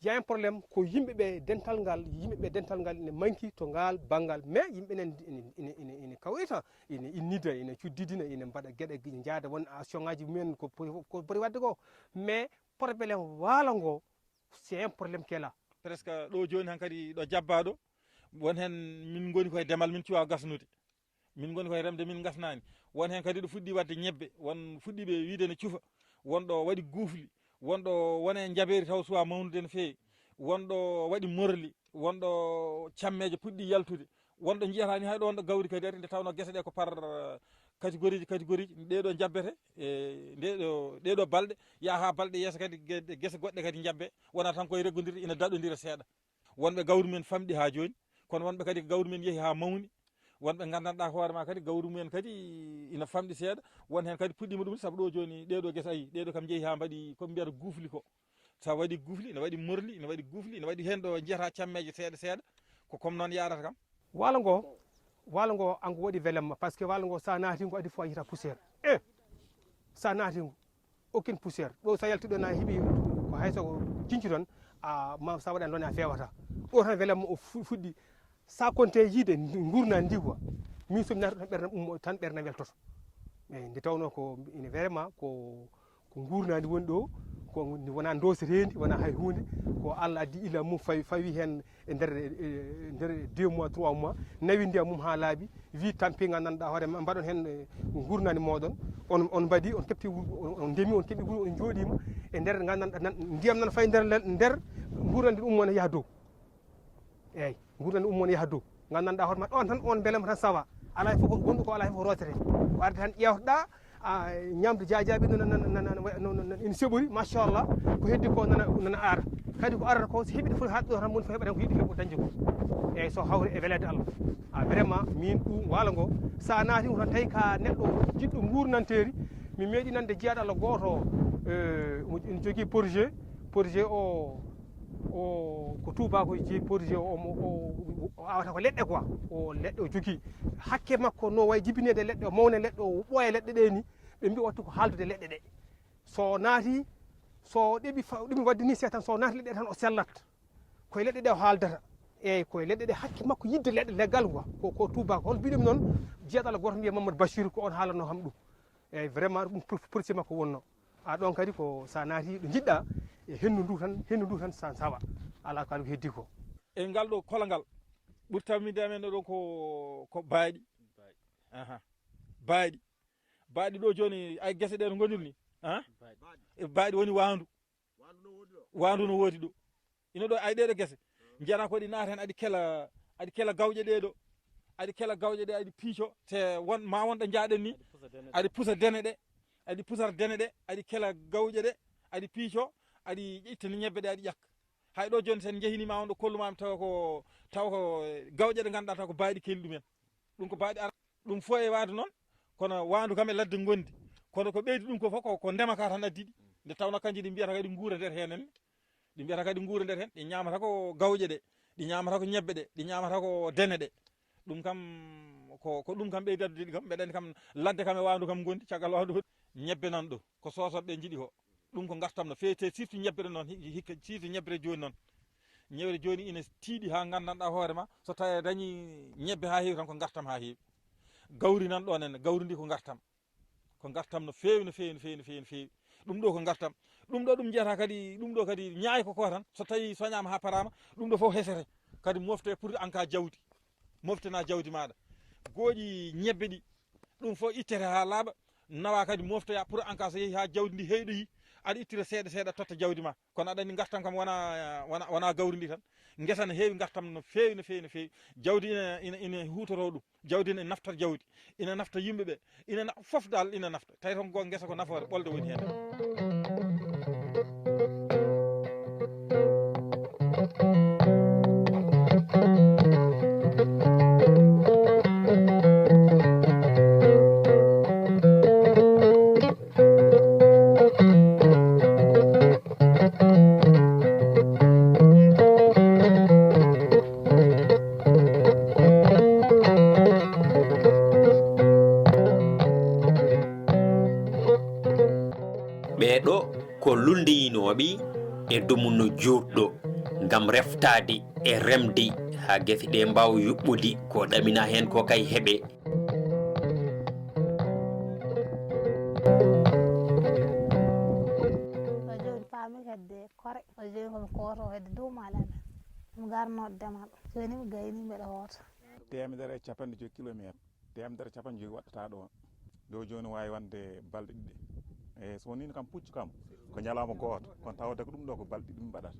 y a un problème ko yimɓe ɓe dental ngal yimɓe ɓe dental ngal ene manki to ngal banngal mais yimɓe nen ene kawrita ene innida ene cuddidina ene mbaɗa geɗe jaada won action ngaji mumen ko poti wadde ko mais problème waalo ngo c'est un problème qui est là. Presque ɗo joni hankadi ɗo jabbaɗo won hen min goni koye demal min cuwa gasnude min ngoni koye remde min ngasnani won hen kadi ɗo fuɗɗi wadde ñebbe won fuɗɗiɓe wiide ne cufa won ɗo waɗi guufli won ɗo wone jabeeri taw suwa mawnude no feewi won ɗo waɗi morli won ɗo cammeeje puɗɗi yaltude won ɗo jiyata ni hay ɗo won ɗo gawri kadi ari nde tawno gese ɗe ko par catégorie ji catégorie ji ɗeɗo jabbete e ndeɗo ɗeɗo balɗe yaha ha balɗe yeeso kadi gese goɗɗe kadi jabbe wona tan koye reggodirde ina daɗodira seeɗa wonɓe gawri men famɗi ha joni kono wonɓe kadi ko gawri men yeehi ha mawni wonɓe gandanɗa hoore ma kadi gawri mumen kadi ina famɗi seeɗa won hen kadi puɗɗima ɗum saabu ɗo joni ɗeɗo guesa ayi ɗeɗo kam jeehi ha mbaɗi koɓe mbiyata guufli ko sa waɗi guufli ina waɗi morli ina waɗi guufli ina waɗi hen ɗo jiyata cammeje seeɗa seeɗa ko comme noon yarata kam walo ngo walo ngo ango waɗi velemma par ce que walo ngo sa naati ngo adi fof a yiyata poussiére e sa naati ngo aucune poussiére ɗo sa yalti ɗo na heeɓi ko hay so jinci toon a ma sa waɗani ɗon a fewata ɗo tan welamma o fuɗɗi sa konte yiide gurna ndi quoi min somi naata tan ɓerna ummo tan ɓerna weltoto eyyi nde tawno ko ene vraiment ko ko gurnadi woni ɗo ko ndi wona dosetendi wona hay hunde ko allah addi ila mum fawi fawi hen e nder e nder deux mois trois mois nawi ndiyam mum ha laaɓi wi tampi gandanɗa hoore ma mbaɗon hen gurnani moɗon on on mbaɗi on kepti on ndemi on keɓi wuuro on jooɗima e nder gandanɗa ndiyam nan fayi nder nder gurnandi ɗum mon yaha dow eyyi gurnandi ɗum mon yaha dow gandanɗa hoore ma ɗon tan on beelema tan sawa ala fof wonɗo ko ala fof rotete ko arde tan ƴewtoɗa a ñamde jajaɓi ina seɓori machallah ko heddi ko nana nana ara kadi ko arata ko so heɓi ɗo foti haɗɗo tan moni fo heɓa tan ko yiɗi heɓo dañde ko eyyi so hawri e welede allah a vraiment min ɗum wala ngo sa naati ko tan tawi ka neɗɗo jiɗɗo gurnanteri mi meeɗi nande jeyaɗo allah goto ina jogui projet projet o o ko tubako jeeyi projet o o awata ko leɗɗe quoi o leɗɗe o jogui hakke makko no way jibinede leɗɗe o mawna leɗɗe o ɓooya leɗɗe ɗe ni ɓe mbi wattu ko haaldude leɗɗe ɗe so naati so ɗeɓi ɗumi wadde ni seetan so naati leɗɗe tan o sellat koye leɗɗe ɗe o haaldata eyyi koye leɗɗe ɗe hakke makko yidde leɗɗe leggal quoi ko ko tubako hol mbiɗumi noon jeeɗala goto mbiye mamadou bachir ko on haalanno kam ɗum eyyi vraiment ɗum projet makko wonno a ɗon kadi ko sa naati ɗo jiɗɗa e hendu ndu tan hendu ndu tan sa sawa ala ko ala ko heddi ko e ngal ɗo kola ngal ɓuri tamminde amen ɗo ko ko baaɗi aha baaɗi baaɗi ɗo joni ay guese ɗe no gonir ni a e baaɗi woni wandu wandu no woodi ɗo ina ɗo ay ɗeɗo guese jiyata ko ɗi naata hen aɗi kela aɗi kela gawƴe ɗeɗo aɗi kela gawƴe ɗe aɗi piico te won ma won ɗo jaaɗen ni aɗi pusa dene ɗe aɗi pusata dene ɗe aɗi kela gawƴe ɗe aɗi piico, aɗi ittani ñebbe ɗe, aɗi ƴakka. Hay ɗo jooni, sen njehini ma on ɗo, kollu ma mi tawa ko, tawa ko gawƴe ɗe ngannduɗaa taw ko baɗi kelli ɗumen. Ɗum ko baɗi ara, ɗum fof e waadu noon, kono waandu kam e ladde ngondi. Kono ko ɓeydi ɗum ko fof ko, ko ndema ka tan addi ɗi. Nde tawno kanji ɗi mbiyata kadi nguura nder heen en. Ɗi mbiyata kadi nguura nder heen, ɗi ñaamata ko gawƴe ɗe, ɗi ñaamata ko ñebbe ɗe, ɗi ñaamata ko dene ɗe. Ɗum kam ko, ko ɗum kam ɓeydi addude ɗi kam. Mbeɗa anndi kam ladde kam e waandu kam ngondi, caggal waandu ñebbe nan ɗo. Ko soosooɓe ɓe njiɗi ko. Ɗum ko ngartam no feewi, te surtout ñebbe ɗe noon, hi-, hikka, surtout ñebbe ɗe jooni noon. Ñebbe ɗe jooni ina tiiɗi haa nganndanɗaa hoore ma, so tawii a dañii ñebbe haa heewi tan ko ngartam haa heewi. Gawri nan ɗo nen, gawri ndi ko ngartam. Ko ngartam no feewi, no feewi, no feewi, no feewi, no feewi. Ɗum ɗo ko ngartam. Ɗum ɗo ɗum njiyata kadi, ɗum ɗo kadi ñaay ko ko tan, so tawii soñaama haa paraama, ɗum ɗo fof hesete. Kadi mofte pour en cas jawdi. Moftana jawdi maaɗa. Gooƴi ñebbe ɗi, ɗum fof ittete haa laaɓa, nawa kadi moftoya pour en cas so yehi haa jawdi ndi heyɗoyi, aɗa ittira seeɗa seeɗa totta jawdi ma. Kono aɗa anndi ngartam kam wona, wona, wona gawri ndi tan. Ngesa ne heewi ngartam no feewi, no feewi, no feewi. Jawdi ina, ina, ina huutoroo ɗum. Jawdi ina nafta jawdi. Ina nafta yimɓe ɓe. Ina na-, fof dal ina nafta. Tawi tan ko ngesa ko nafoore ɓolde woni heen. Ɓeeɗo ko lulleyinooɓe e dumunna juutɗo ngam reftaade e remde haa gese ɗe mbaawa yuɓɓude ko ɗamina heen ko kay heɓe. Jooni paami hedde kore, o jooni komi kooto hedde dow maale amen. Mi garnooɗo demal, jooni mi gayni mbeɗa hoota. Teemedere e capanɗe joyi kilometer, teemedere e capanɗe joyi waɗata ɗo. Ɗo jooni waawi wonde balɗe ɗiɗi. E so wonino kam puccu kam ko ñalawma gooto, kono tawde ko ɗum ɗo ko balɗe ɗiɗi mi mbaɗata.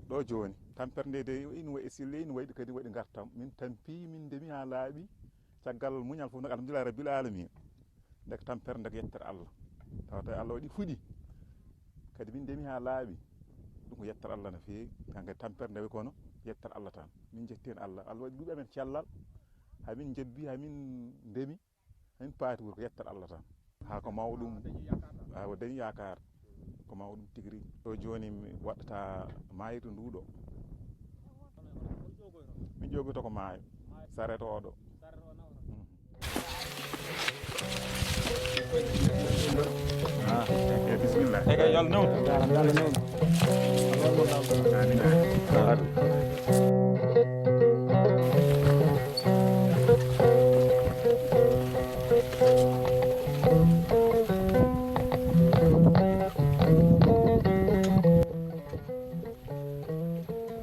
Ɗo jooni, tampere nde de ina wayi e sille, ina wayi kadi waɗi ngartam. Min tampi, min ndemi haa laaɓi. Caggal muñal fof nag, alhamdulillahi rabbil alamina. Ndeke tampere nde ko yettere Allah. Tawata Allah waɗi fuɗi. Kadi min ndemi haa laaɓi. Ɗum ko yettere Allah no feewi. Kankadi tampere nde wayi kono yettere Allah tan. Min njetti heen Allah. Allah waɗi duuɓi amen cellal. Haa min njabbi, haa min ndemi, haa min paati wuro, ko yettere Allah tan. Haa ko mawɗum, haa o dañi yaakaar. Ko mawɗum tigi rigi. Ɗo jooni mi waɗata maayirɗo ndu ɗo. Min ƴoogoyto ko maayo. Saret oɗo. Ah, e bismillah. Ega yol newno. Amin, amin.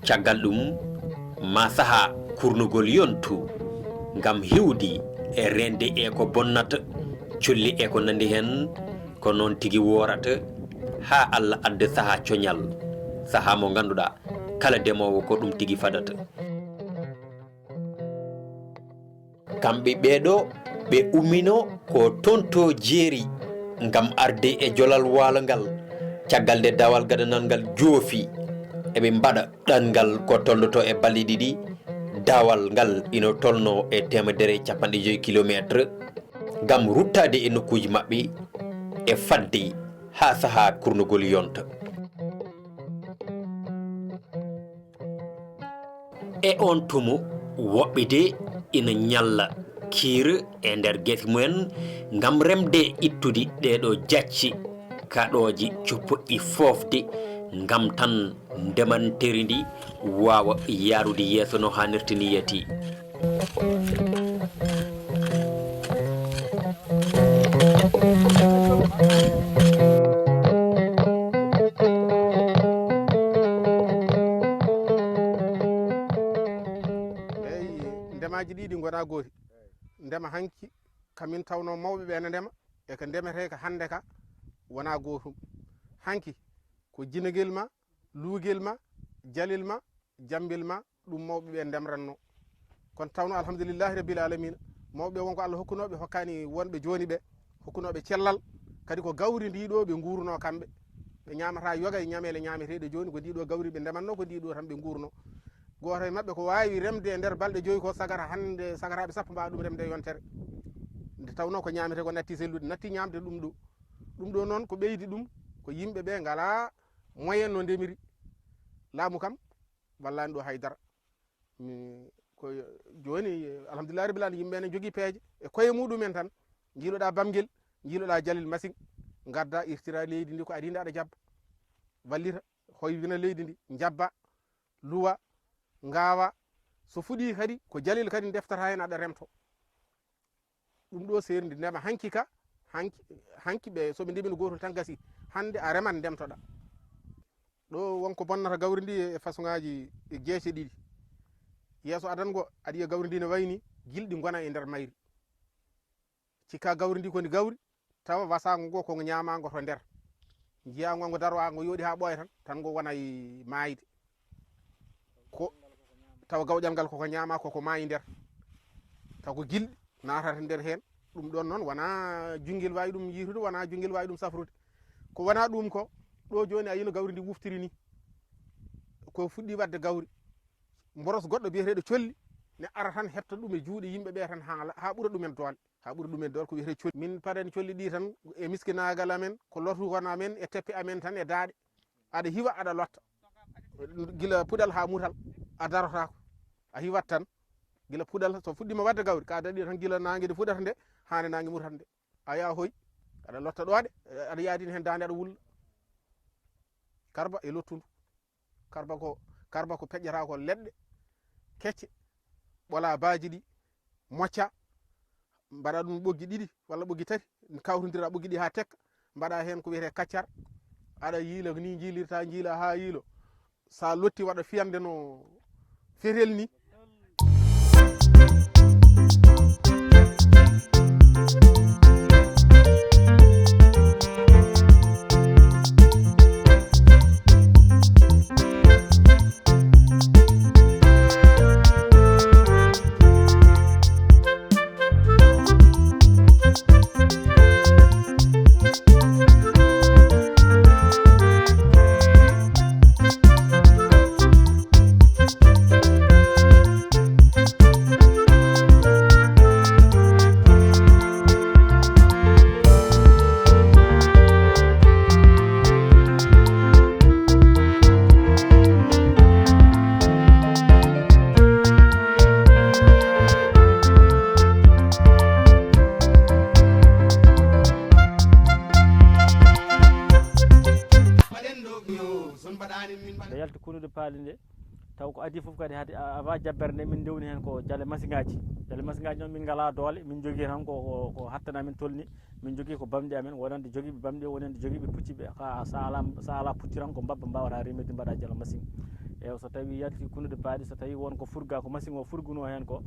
Caggal ɗum, ma saha kurnugol yontu ngam hiwdi e reende e ko bonnata, colli e ko nandi heen, ko noon tigi woorata haa Allah adda saha coñal, saha mo ngannduɗaa kala demoowo ko ɗum tigi fadata. Kamɓe ɓeeɗo ɓe ummino ko toon to jeeri ngam arde e jolal waalo ngal. Caggal nde daawal gadanal ngal joofi, eɓe mbaɗa ɗanngal ko tolndoto e balɗe ɗiɗi. Daawal ngal ino tolno e teemedere e capanɗe joyi kilomeetre ngam ruttaade e nokkuuji maɓɓe e fadde haa sahaa kurnugol yonta. E oon tumu, woɓɓe de ina ñalla kiir e nder gese mumen ngam remde ittude ɗeeɗoo jacci kaɗooji copoƴƴi foofde ngam tan ndemanteeri ndi waawa yahrude yeeso no haanirta ni yahdi. Eyi, ndemaaji ɗi ɗi ngonaa gooti. Ndema hanki kamin tawnoo mawɓe ɓe ene ndema e ka ndemetee ka hannde ka wonaa gootum. Hanki ko jinagel ma, luugel ma, jalel ma, jammbel ma, ɗum mawɓe ɓe ndemratnoo. Kono tawnoo alhamdulillahi rabbil alamina, mawɓe ɓe won ko Allah hokkunoo ɓe, hokkaani wonɓe jooni ɓe, hokkunoo ɓe cellal, kadi ko gawri ndii ɗoo ɓe nguurunoo kamɓe. ɓe ñaamata yoga e ñameele ñaameteeɗe jooni, ko ndi ɗo gawri ɓe ndematno, ko ndi ɗo tan ɓe nguurno. Gooto e maɓɓe ko waawi remde e nder balɗe joyi ko sagara hannde, sagaraaɓe sappo mbaawa ɗum remde e yontere. Nde tawnoo ko ñaametee ko natti sellude, natti ñaamde ɗum ɗo. Ɗum ɗo noon ko ɓeydi ɗum, ko yimɓe ɓe ngalaa moyen no ndemiri. Laamu kam wallaani ɗo hay dara. Mi, ko jooni, alhamdulillahi rabbil alamin, yimɓe ne njogii peeje e koye muɗumen tan. Njiiloɗaa Bamngel, njiiloɗaa Jalel Masiŋ, ngadda irtira leydi ndi ko adii nde aɗa jabba. Wallita, hoywina leydi ndi, njabba, luwa, ngaawa. So fuɗii kadi, ko Jalel kadi ndeftata heen aɗa remto. Ɗum ɗo seerndi ndema hanki ka, hanki, hanki ɓe, so ɓe ndemino gootol tan gasi. Hannde a reman ndemtoɗaa. Ɗo wonko bonnata gawri ndi e façon ŋaaji e geece ɗiɗi. Yeeso adan ngo, aɗa yiya gawri ndi no wayni, gilɗi ngona e nder mayri. Cikka gawri ndi ko ndi gawri, tawa wasaango ngo ko ngo ñaamaango to nder. Njiyaa ngo, ngo darowa, ngo yooɗi haa ɓooya tan, tan ngo wona e maayde. Ko tawa gawƴal ngal koko ñaama, koko maayi nder. Taw ko gilɗi naatata nder heen. Ɗum ɗoon noon wona junngel waawi ɗum yiitude, wona junngel waawi ɗum safrude. Ko wona ɗum ko, ɗo jooni a yino gawri ndi wuftiri ni. Ko fuɗɗi waɗde gawri. Mboros goɗɗo biyeteeɗo colli, ne ara tan heɓta ɗum e juuɗe yimɓe ɓe tan haa, haa ɓura ɗumen doole. Haa ɓura ɗumen doole ko wiyetee colli. Min paɗani colli ɗi tan e miskinaagal amen, ko lortu kono amen, e teppe amen tan e daaɗe. Aɗa hiwa, aɗa lotta. Gila puɗal haa mutal, a darotaako. A hiwat tan. Gila puɗal, so fuɗɗiima waɗde gawri, ka daɗi tan gila naange nde fuɗata nde, haa nde naange mutata nde. A yaha hoy, aɗa lotta ɗo de, aɗa yaadina heen daande, aɗa wulla. Karba e lottundu. Karba ko, karba ko peƴƴata ko leɗɗe, kecce, ɓola baaji ɗi, mocca, mbaɗa ɗum ɓoggi ɗiɗi walla ɓoggi tati, kawtondira ɓoggi ɗi haa tekka, mbaɗa heen ko wiyetee kaccar, aɗa yiila ko ni njiilirta, njiila haa yiilo. Sa lotti waɗa fiyande no fetel ni. Nde yalti kunude paali nde, taw ko adii fof kadi hade a, awa jabbere nde min ndewni heen ko jale masiŋaaji. Jale masiŋaaji noon min ngalaa doole, min njogii tan ko, ko, ko hattana min tolni. Min njogii ko bamɗi amen, wonande jogiiɓe bamɗi, wonande jogiiɓe pucci ɓe. Ka so alaa, so alaa pucci tan ko mbabba mbaawata remirde mbaɗa jale masiŋ. Eewa, so tawii yalti kunude paali, so tawii won ko furga, ko masiŋ o furgunoo heen ko,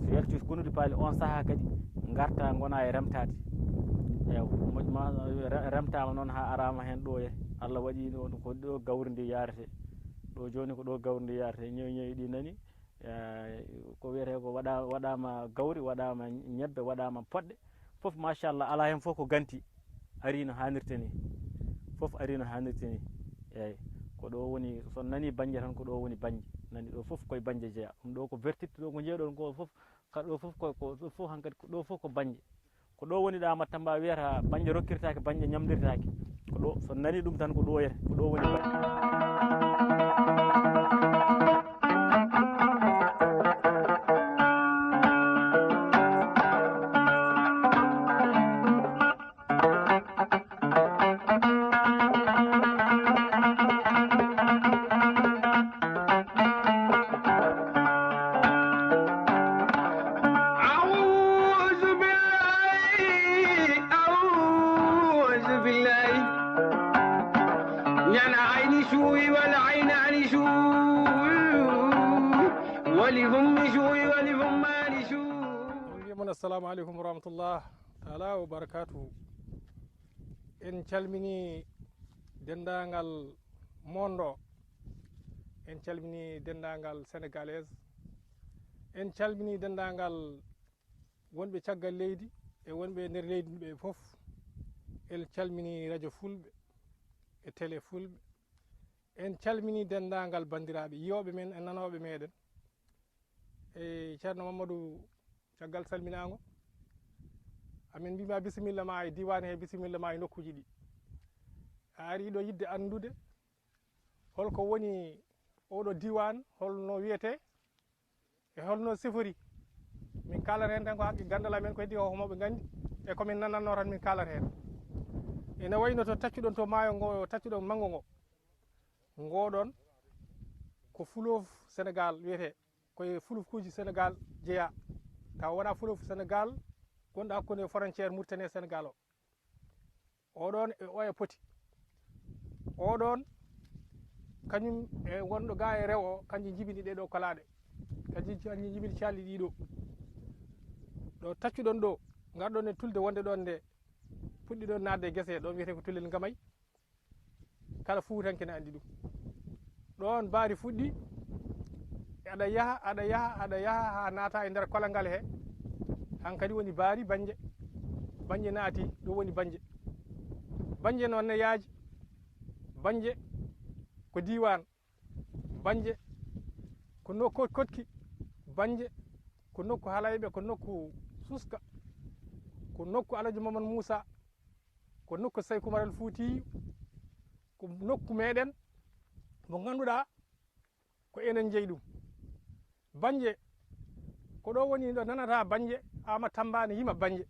so yalti kunude paali, on sahaa kadi ngarta ngona e remtaade. Eewa, moƴƴi ma, re-, remtaama noon haa araama heen ɗo e Allah waɗi ɗo, ko ɗo gawri ndi yaarete. Ɗo jooni ko ɗo gawri ndi yaarete. Ñewi ñewi ɗi nani, eh, ko wiyetee ko waɗa-, waɗaama gawri, waɗaama ñebbe, waɗaama poɗɗe. Fof machallah, alaa heen fof ko ganti. Ari no haanirta ni. Fof ari no haanirta ni. Eeyi, ko ɗo woni, so nani bannje tan, ko ɗo woni bannje. Nani ɗo fof koye bannje jeya. Ɗum ɗo ko verdict, ɗo ko njeeɗon ko fof, ka ɗo fof ko, ko ɗo fof hankadi, ko ɗo fof ko bannje. Ko ɗo woni ɗa Amat Tamba wiyata bannje rokkirtaake, bannje ñamlirtaake. Ko ɗo, so nani ɗum tan ko ɗo yata, ko ɗo woni bannje. أعوذ بالله، أعوذ بالله. Ñana ayni suuwi wala aynaani suuwi, wali fummi suuwi, wali fummaani suuwi. Min mbiya mon assalamu aleykum wa rahmatullah taala wa barakatuhu. En calmini denndaangal monde o, en calmini denndaangal Sénégalais, en calmini denndaangal wonɓe caggal leydi e wonɓe nder leydi ɓe fof. En calmini radio Fulɓe, e télé Fulɓe. En calminii denndaangal banndiraaɓe yiyooɓe men e nanooɓe meɗen. E Ceerno Mamadou, caggal salminaango, amin mbiima bisimilla ma e diiwaan he, bisimilla ma e nokkuuji ɗi. A arii ɗo yiɗde anndude holko woni oɗo diiwaan, holno wiyetee, e holno sifori. Min kaalata heen tan ko haqqe ganndal amen, ko heddii ko homo ɓe nganndi, e ko min nanatnoo tan min kaalata heen. Ene wayno to taccuɗon to maayo ngo, taccuɗon manngo ngo. Ngoɗon ko fleuve Sénégal wiyetee, ko e fleuve uji Sénégal jeyaa. Tawa wonaa fleuve Sénégal gonɗo hakkunde frontière Mauritanie e Sénégal o. Oɗon e oya poti. Oɗon kañum e wonɗo ga e rewo o, kanji jibini ɗe ɗo kolaɗe. Kanji, kanji jibini calɗi ɗi ɗo. Ɗo taccuɗon ɗo, ngarɗon e tulde wonde ɗon nde, puɗɗiɗon naatde e gese, ɗon wiyetee ko Tulel Ngamay. Kala Fuutanke ne anndi ɗum. Ɗoon baari fuɗɗi, aɗa yaha, aɗa yaha, aɗa yaha haa naata e nder kolangal he. Hankadi woni baari Bannje. Bannje naati, ɗo woni Bannje. Bannje noon ne yaaji. Bannje ko diiwaan. Bannje ko nokku koɗki. Bannje ko nokku Halayɓe, ko nokku Suska, ko nokku Alaji Mamadou Moussa, ko nokku Sayku Umar Al Fuutiyu, ko nokku meɗen mo ngannduɗaa ko enen njeyi ɗum. Bannje, ko ɗo woni ɗo nanata Bannje, Aama Tamba ne yima Bannje.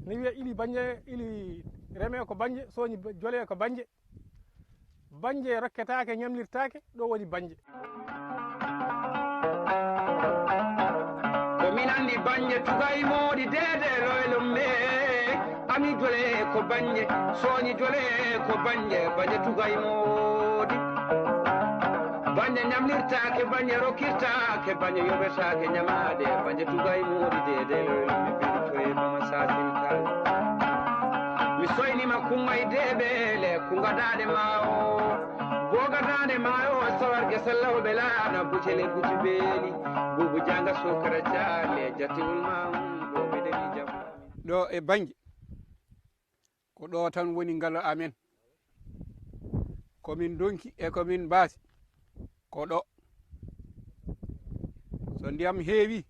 Ne wiya ili Bannje, ili reme ko Bannje, sooñi jole ko Bannje. Bannje rokketaake, ñamlirtaake, ɗo woni Bannje. Ko min anndi Bannje, tugay moodi deede loylo me. Ami jole ko Bannje, sooñi jole ko Bannje, Bannje tugay moodi. Bannje ñamlirtaake, Bannje rokkirtaake, Bannje yoɓetaake ñamaade, Bannje tugay moodi deede loylo me. Biri toye mama sasin kala. Mi soynima kumma e deeɓele, kunga daande ma o. Boga daande ma o, sawar gesel lawɓe laana, bucele buci beeli, bubu janga sokara caale, jattiwol ma um, ɗo meɗen e jam. Ɗo e Bannje, ko ɗo tan woni ngalo amen. Ko min ndonki e ko min mbaasi, ko ɗo. So ndiyam heewi,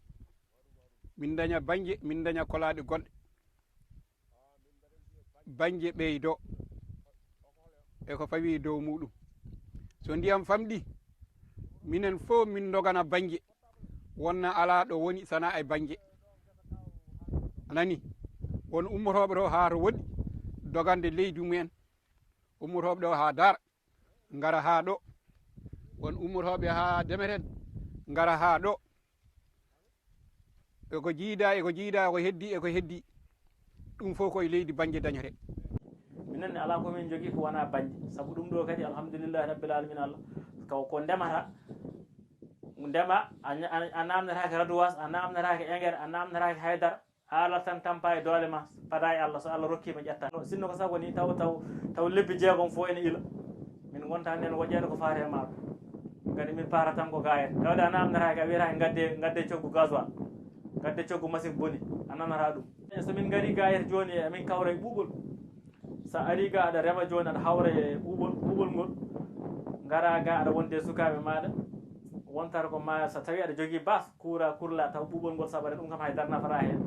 min ndaña Bannje, min ndaña kolaaɗe goɗɗe. Bannje ɓeydo e ko fawi dow muɗum. So ndiyam famɗi, minen fof min ndogana Bannje. Wonna alaa ɗo woni sana e Bannje. A nani? Won ummotooɓe ɗo haa to woɗɗi, dogande leydi mumen. Ummotooɓe ɗo haa Daara, ngara haa ɗo. Won ummotooɓe haa Demeten, ngara haa ɗo. E ko jiida, e ko jiida, e ko heddi, e ko heddi. Ɗum fof ko e leydi Bannje dañete. Minen ne alaa ko min njogii ko wonaa Bannje. Sabu ɗum ɗo kadi, alhamdulillahi rabbil alamina, Allah. Ko, ko ndemata, ndema, a, a, a naamnataake raduwaas, a naamnataake engrais, a naamnataake haydara. A alat tan tampa e doole ma, pada e Allah, so Allah rokkii ma ƴetta. Sinno ko sago ni, taw, taw, taw lebbi jeegom fof ene ila. Min ngonta nden woƴƴeede ko faati e maaɗa. Kadi min paara tan ko gaayet. Tawde a naamnataake, a wiyata ngadde, ngadde coggu gasoil, ngadde coggu machine boni, a nanata ɗum. E so min ngari gaayet jooni, e min kawra e ɓuuɓol. So a arii ga aɗa rema jooni, aɗa hawra e ɓuuɓol, ɓuuɓol ngol. Ngara ga aɗa wonde e sukaaɓe maaɗa. Wontata ko ma, so tawi aɗa jogii bas, kuura, kurla, taw ɓuuɓol ngol saɓata, ɗum kam hay dara nafata heen.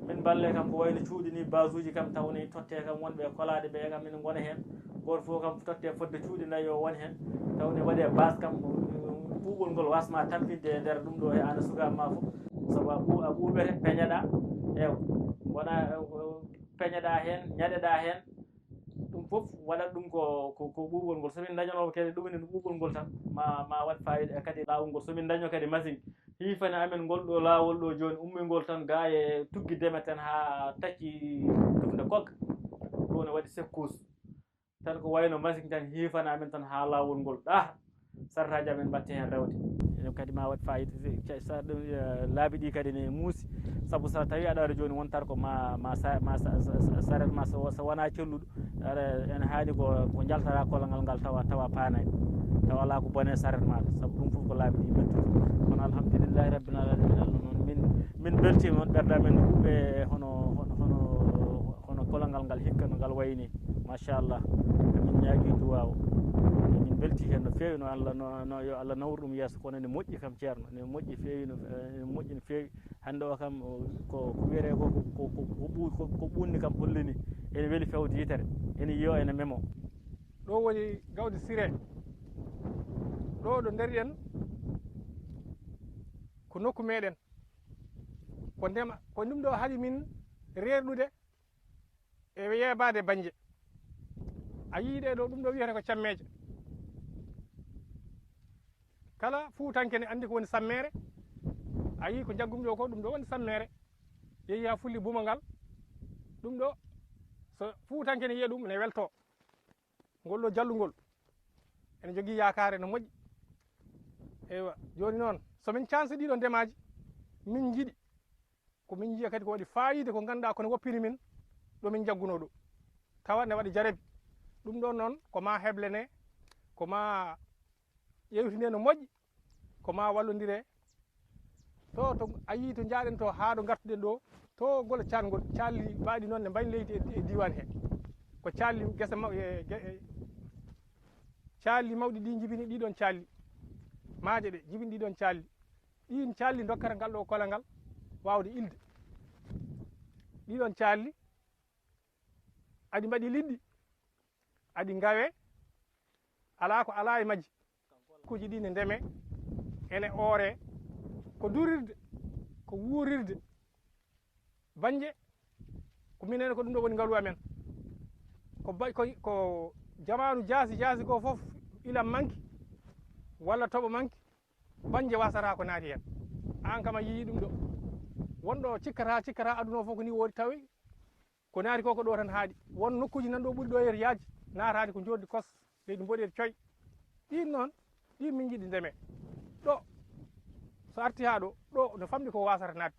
Min balle kam ko wayno cuuɗi ni, basuuji kam, taw ne totte kam wonɓe e kolaaɗe ɓe kam, min ngona heen. Gooto fof kam totte fodde cuuɗi nayi o won heen. Taw ne waɗe bas kam, ɓuuɓol ngol wasma tampinde e nder ɗum ɗo he an e sukaaɓe ma fof. Sabu a ɓu-, a ɓuuɓete, peñaɗa, ew, wona, eh, peñaɗa heen, ñaɗeɗa heen. Ɗum fof waɗat ɗum ko, ko, ko ɓuuɓol ngol. So min ndañanoo kadi ɗum ne ɓuuɓol ngol tan, ma, ma waɗ fayida e kadi laawol ngol. So min ndañoo kadi machine hiifani amen ngol ɗo laawol ɗo jooni, ummingol tan gaa e tuggi Demeten haa tacci tufnde Kogga. Ɗum ne waɗi secours. Tan ko wayno machine tan hiifana amen tan haa laawol ngol ɗaata. Sartaaji amen mbaɗte heen rewde. Enen kadi ma waɗ fayida. Sa ɗum, eh, laabi ɗi kadi ne muusi. Sabu so tawi aɗa ari jooni wontat ko ma, ma sa-, ma sa-, sa-, sa-, saret ma so, so wonaa celluɗo. Aɗa, ene haani ko, ko njaltata kolongal ngal tawa, tawa paanaani. Tawa alaa ko bone saret maaɗa. Sabu ɗum fof ko laabi ɗi mettude. Kono alhamdulillahi rabbil alamina, Allah noon min, min mbeltiima noon ɓerɗe amen ɗuuɓe hono, hono, hono, hono kolongal ngal hikka no ngal wayi ni. Machallah, min ñaagi duwaaw. Min mbelti heen no feewi, no Allah, no, no yo Allah nawru ɗum yeeso, kono ene moƴƴi kam, Ceerno, ene moƴƴi feewi, no, ene moƴƴi no feewi. Hannde o kam, o, ko, ko wiyetee ko, ko, ko, ko, ko ɓu-, ko, ko ɓuunni kam hollini, ene weli fewde yitere, ene yiyoo, ene memoo. Ɗo woni Gawde Siree. Ɗo ɗo ndariɗen, ko nokku meɗen. Ko ndema, ko ɗum ɗo haɗi min reerɗude e yeebaade bannje. A yii ɗe ɗo, ɗum ɗo wiyata ko cammeeje. Kala Fuutanke ne anndi ko woni sammeere. A yii ko njaggumi ɗo ko, ɗum ɗo woni sammeere. Yehi haa fulli bumo ngal. Ɗum ɗo, so Fuutanke ne yiya ɗum, ne weltoo. Ngol ɗo jallungol, ene jogii yaakaare no moƴƴi. Eywa, jooni noon, so min cansi ɗiɗo ndemaaji, min njiɗi, ko min njiya kadi ko waɗi faayiida, ko ngannduɗaa ko ne woppiri min, ɗo min njaggunoo ɗo. Tawa ne waɗi jarabi. Ɗum ɗoon noon, ko maa heblene, ko maa ƴeewtine no moƴƴi, ko maa wallondire. To, to a yii to njaaɗen to haa ɗo ngartuɗen ɗo, to gol caangol, calli baaɗi noon ne mbayi leydi e, e diiwaan he. Ko calli gese maw-, e, ge-, e, calli mawɗi ɗi njibini ɗiɗon calli. Maaje ɗe njibini ɗiɗon calli. Ɗiin calli ndokkata ngal ɗo kolal ngal waawde ilde. Ɗiɗon calli aɗi mbaɗi liɗɗi, aɗi ngawe, alaa ko alaa e majji. Kuuji ɗi ne ndeme, ene oore, ko durirde, ko wuurirde. Bannje, ko minen, ko ɗum ɗo woni ngalu amen. Ko ba-, ko, ko jamaanu jaasi, jaasi ko fof ila manki, walla toɓo manki, bannje wasata ko naati heen. Aan kam a yii ɗum ɗo. Wonɗo cikkata, cikkata aduna o fof ko ni woodi tawi. Ko naati ko, ko ɗo tan haaɗi. Won nokkuuji nan ɗo ɓuri ɗo yeru yaaji, naataani ko njoordi kos, leydi mboɗeeri coy. Ɗiin noon, ɗiin min njiɗi ndeme. Ɗo, so arti haa ɗo, ɗo no famɗi ko wasata naatde.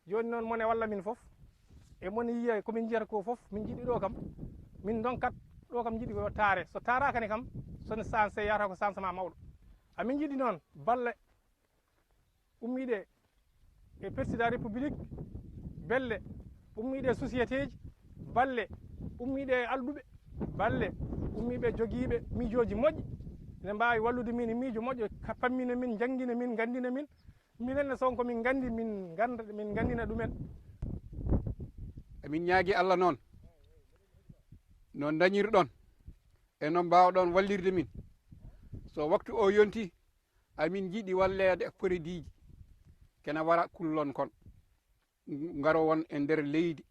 Jooni noon, mone walla min fof, e mone yiya ko min njiyata ko fof, min njiɗi ɗo kam, min ndonkat ɗo kam, njiɗi ko taare. So taaraaka ne kam, so ne sanse, yahata ko sansement mawɗo. Amin njiɗi noon balle ummiiɗe e président république, belle ummiiɗe e société ji, balle ummiiɗe e alɗuɓe, balle ummiiɓe jogiiɓe miijooji moƴƴi, ne mbaawi wallude min e miijo moƴƴo, ka pammina min, njanngina min, nganndina min. Minen ne, so won ko min nganndi, min ngannda, min nganndina ɗumen. Emin ñaagi Allah noon, no ndañirɗon e no mbaawɗon wallirde min. So waktu o yonti, amin njiɗi walleede e porodiiji kene wara kullon kon, ngarowon e nder leydi,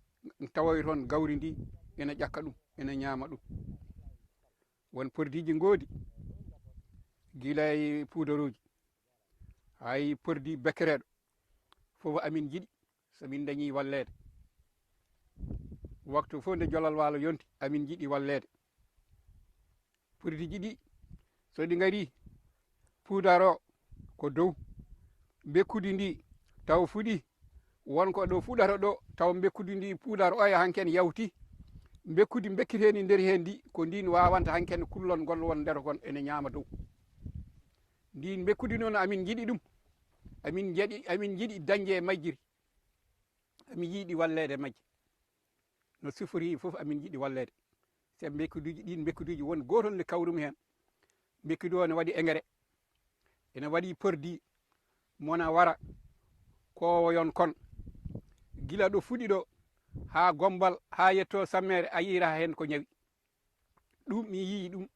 tawoyton gawri ndi ene ƴakka ɗum, ene ñaama ɗum. Won porodiiji ngoodi, gila e puudaruuji, hay porodi bekkereeɗo, fof amin njiɗi, so min ndañi walleede. Waktu fof nde jolal waalo yonti, amin njiɗi walleede. Porodiiji ɗi, so ɗi ngari, puudar o ko dow, mbekkudi ndi taw fuɗi, won ko ɗo fuɗata ɗo, taw mbekkudi ndi puudar oya hanken yawti. Mbekkudi mbekkiteeni nder heen ndi, ko ndin waawanta hanken kullon ngol won nder kon ene ñaama dow. Ndin mbekkudi noon, amin njiɗi ɗum. Amin njaɗi, amin njiɗi dañde e majjiri. Amin yiɗi walleede majji. No sifori fof, amin njiɗi walleede. Se mbekkuduuji ɗin, mbekkuduuji won gootol nde kawrumi heen. Mbekkudu o ne waɗi engrais, ene waɗi pordi, mona wara, kowoyon kon. Gila ɗo fuɗi ɗo, haa Gombal, haa yetto Sammeere, a yiira heen ko ñawi. Ɗum mi yii ɗum,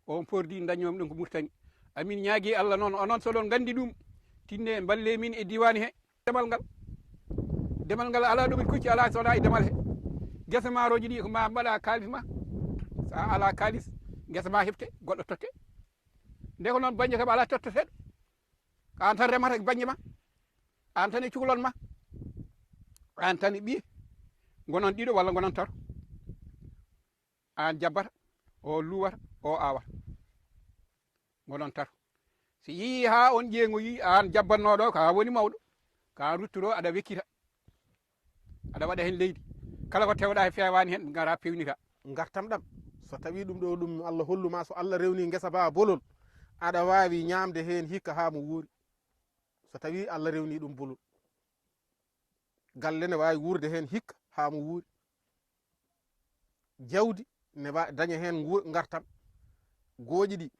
on pordi dañoomi ɗum ko Murtani. Amin ñaagi Allah noon, onon so ɗon nganndi ɗum, tinne mballe min e diiwaan he. Demal ngal, demal ngal alaa ɗo min kucci, alaa so wonaa e demal he. Gese maarooji ɗi ko ma mbaɗa kaalis ma, so a alaa kaalis, gese ma hefte, goɗɗo totte. Nde ko noon bannje kam alaa totteteeɗo. Ko aan tan remata e bannje ma, aan tan e cukalon ma, aan tan e ɓiye. Ngonon ɗiɗo walla ngonon tato. Aan jabbata, o luwata, o awata. Ngonon tato. Si yii haa on ƴeeŋoyi, aan jabbannooɗo, ka woni mawɗo, ka ruttoro aɗa wekkita. Aɗa waɗa heen leydi. Kala ko tewɗa he feewaani heen, ngara peewnita. Ngartam ɗam, so tawi ɗum ɗo ɗum Allah hollu ma, so Allah rewni ngesa ba bolol, aɗa waawi ñaamde heen hikka haa mo wuuri. So tawi Allah rewni ɗum bolol, galle ne waawi wuurde heen hikka haa mo wuuri. Jawdi ne wa-, daña heen ngu-, ngartam. Gooƴi ɗi,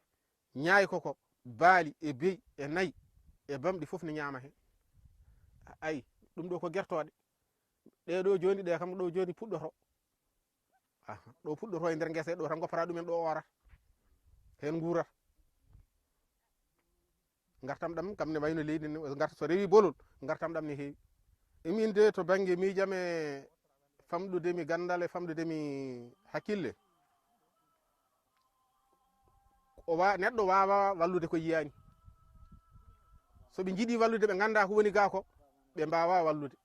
ñaay koko, baali e beyi e nayi e bamɗi fof ne ñaama heen. Ay, ɗum ɗo ko gertooɗe. Ɗee ɗo jooni, ɗe kam ɗo jooni puɗɗoto. Aha, ɗo puɗɗoto e nder ngese ɗo tan goppata ɗumen ɗo oorata. Heen nguurata. Ngartam ɗam kam ne wayno leydi ne, ngarta so rewi bolol, ngartam ɗam ne heewi. E min de to bannge miijam e famɗude mi ganndal e famɗude mi hakkille, o wa-, neɗɗo waawa wallude ko yiyaani. So ɓe njiɗi wallude, ɓe ngannda ko woni gaa ko, ɓe mbaawa wallude.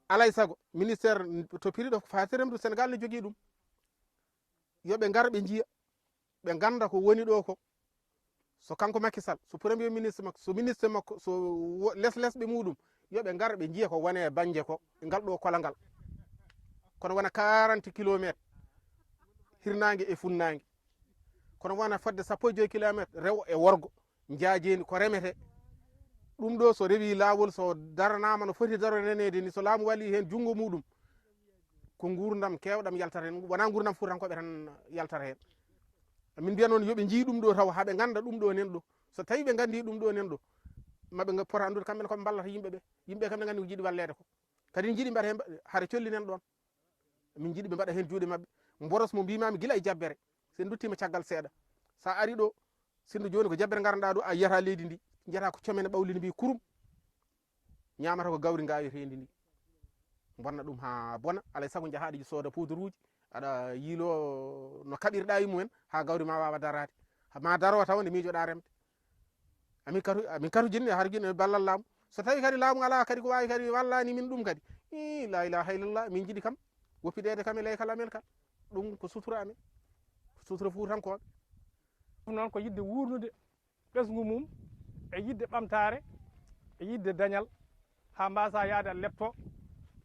Alay sago, ministère to piriɗo faati remdu Sénégal ne jogii ɗum. Yo ɓe ngar ɓe njiya, ɓe ngannda ko woni ɗo ko. So kanko Macky Sall, so premier ministre makko, so ministre makko, so wo-, les lesɓe muɗum, yo ɓe ngar ɓe njiya ko woni e bannge ko, e ngal ɗo kolangal. Kono wona quarante kilomètres, hirnaange e funnaange. Kono wona fodde sappo e joy kilomètres, rewo e worgo, njaajeeni ko remete. Ɗum ɗo so rewi laawol, so daranaama no foti daro reneede ni, so laamu wali heen junngo muɗum, ko nguurndam keewɗam yaltata heen, wonaa nguurndam fuutankooɓe tan yaltata heen. Min mbiya noon yo ɓe njii ɗum ɗo taw, haa ɓe ngannda ɗum ɗo nen ɗo. So tawii ɓe nganndii ɗum ɗo nen ɗo, maɓe nga-, pota anndude kamɓe ne ko ɓe mballata yimɓe ɓe. Yimɓe kam ne nganndi ko njiɗi walleede ko. Kadi njiɗi mbaɗa heen, hara colli nen ɗoon. Min njiɗi ɓe mbaɗa heen juuɗe maɓɓe. Mboros mo mbiimaami gila e jabbere. So en nduttiima caggal seeɗa. So a ari ɗo, sinno jooni ko jabbere ngaranɗaa ɗo, a yiyata leydi ndi. Njiyata ko comene ɓawli no mbiyi kurum. Ñaamata ko gawri ngaaweteendi ndi. Bonna ɗum haa bona. Alay sago njaha aɗa sooda puudaruuji, aɗa yiilo no kaɓirɗaa e mumen haa gawri ma waawa daraade. Ma daro taw nde miijoɗaa remde. Amin katu, amin katu jinni, har jinni ballal laamu. So tawi kadi laamu alaa kadi ko waawi kadi wallaani min ɗum kadi. Ii, la ilaha illallah, min njiɗi kam woppideede kam e leykal amen kal. Ɗum ko sutura amen. Ko sutura fuutankooɓe. Ɗum noon ko yiɗde wuurnude ɓesngu mum e yiɗde ɓamtaare e yiɗde dañal haa mbasa yaade lepto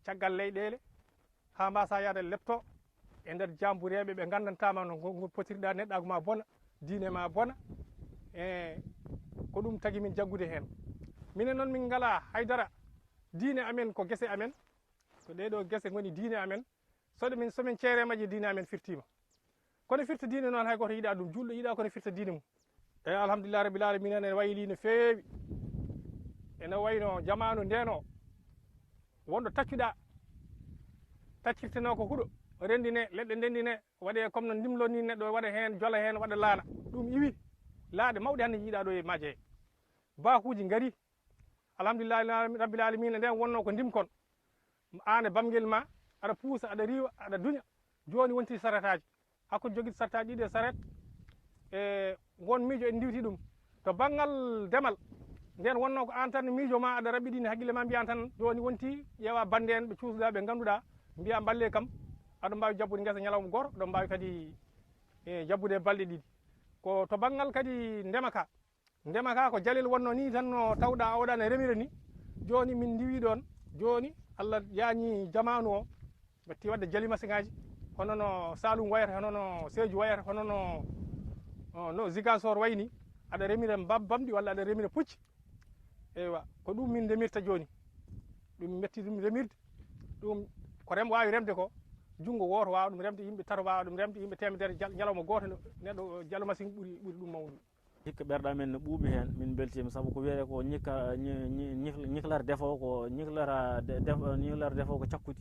caggal leyɗeele, haa mbasa yaade lepto e nder jambureeɓe ɓe nganndantaama no ngo-, ngo potirɗa neɗɗaagu ma bona, diine ma bona. E ko ɗum tagi min jaggude heen. Minen noon min ngalaa haydara. Diine amen ko gese amen. Ko ɗee ɗoo gese ngoni diine amen. So ɗe min, so min ceere majje diine amen firtiima. Kono firta diine noon hay gooto yiɗaa ɗum. Juulɗo yiɗaa kono firta diine mum. Eyi, alhamdulillah rabbil alamina, ene wayli no feewi. Ene wayno jamaanu ndeen o, wonɗo taccuɗaa, taccirtenoo ko huɗo, renndine, leɗɗe ndenndine, waɗe comme no ndimlo ni, neɗɗo waɗa heen, jola heen, waɗa laana. Ɗum iwi, laaɗe mawɗe hannde njiiɗaa ɗo e maaje he. Baakuuji ngari, alhamdulillahi rabbil alamina, nden wonno ko ndimkon. Aan e bamngel ma, aɗa puusa, aɗa riiwa, aɗa duña. Jooni wonti saretaaji. Hakkude jogiiɗo saretaaji ɗiɗi e saret, e won miijo en ndiwti ɗum. To banngal demal, nden wonno ko aan tan miijo ma, aɗa raɓɓiɗini hakkille ma, mbiyan tan jooni wonti ƴeewa bannde en ɓe cuusɗaa, ɓe ngannduɗaa, mbiya mballe kam, aɗa mbaawi jabbude ngesa ñalawma gooto, aɗa mbaawi kadi, e, jabbude balɗe ɗiɗi. Ko to banngal kadi ndema ka, ndema ka ko jalel wonno ni tan no tawɗa oɗa ne remira ni. Jooni min ndiwi ɗoon. Jooni Allah yaañi jamaanu o, ɓe ti waɗde jali masiŋaaji, hono no Saalum wayata, hono no Seeju wayata, hono no, no Ziguinchor wayni. Aɗa remira mbab-, bamɗi walla aɗa remira pucci. Eywa, ko ɗum min ndemirta jooni. Ɗum metti ɗum remirde. Ɗum ko rem-, waawi remde ko. Junngo wooto waawa ɗum remde, yimɓe tato waawa ɗum remde, yimɓe teemedere jal-, ñalawma gooto neɗɗo jalo masiŋ ɓuri, ɓuri ɗum mawnude. Hikka ɓerɗe amen no ɓuuɓi heen, min mbeltiima, sabu ko wiyetee ko ñikka-, ñi-, ñi-, ñik-, ñiklere defoowo ko, ñiklere de-, def-, ñiklere defoowo ko cakkudi.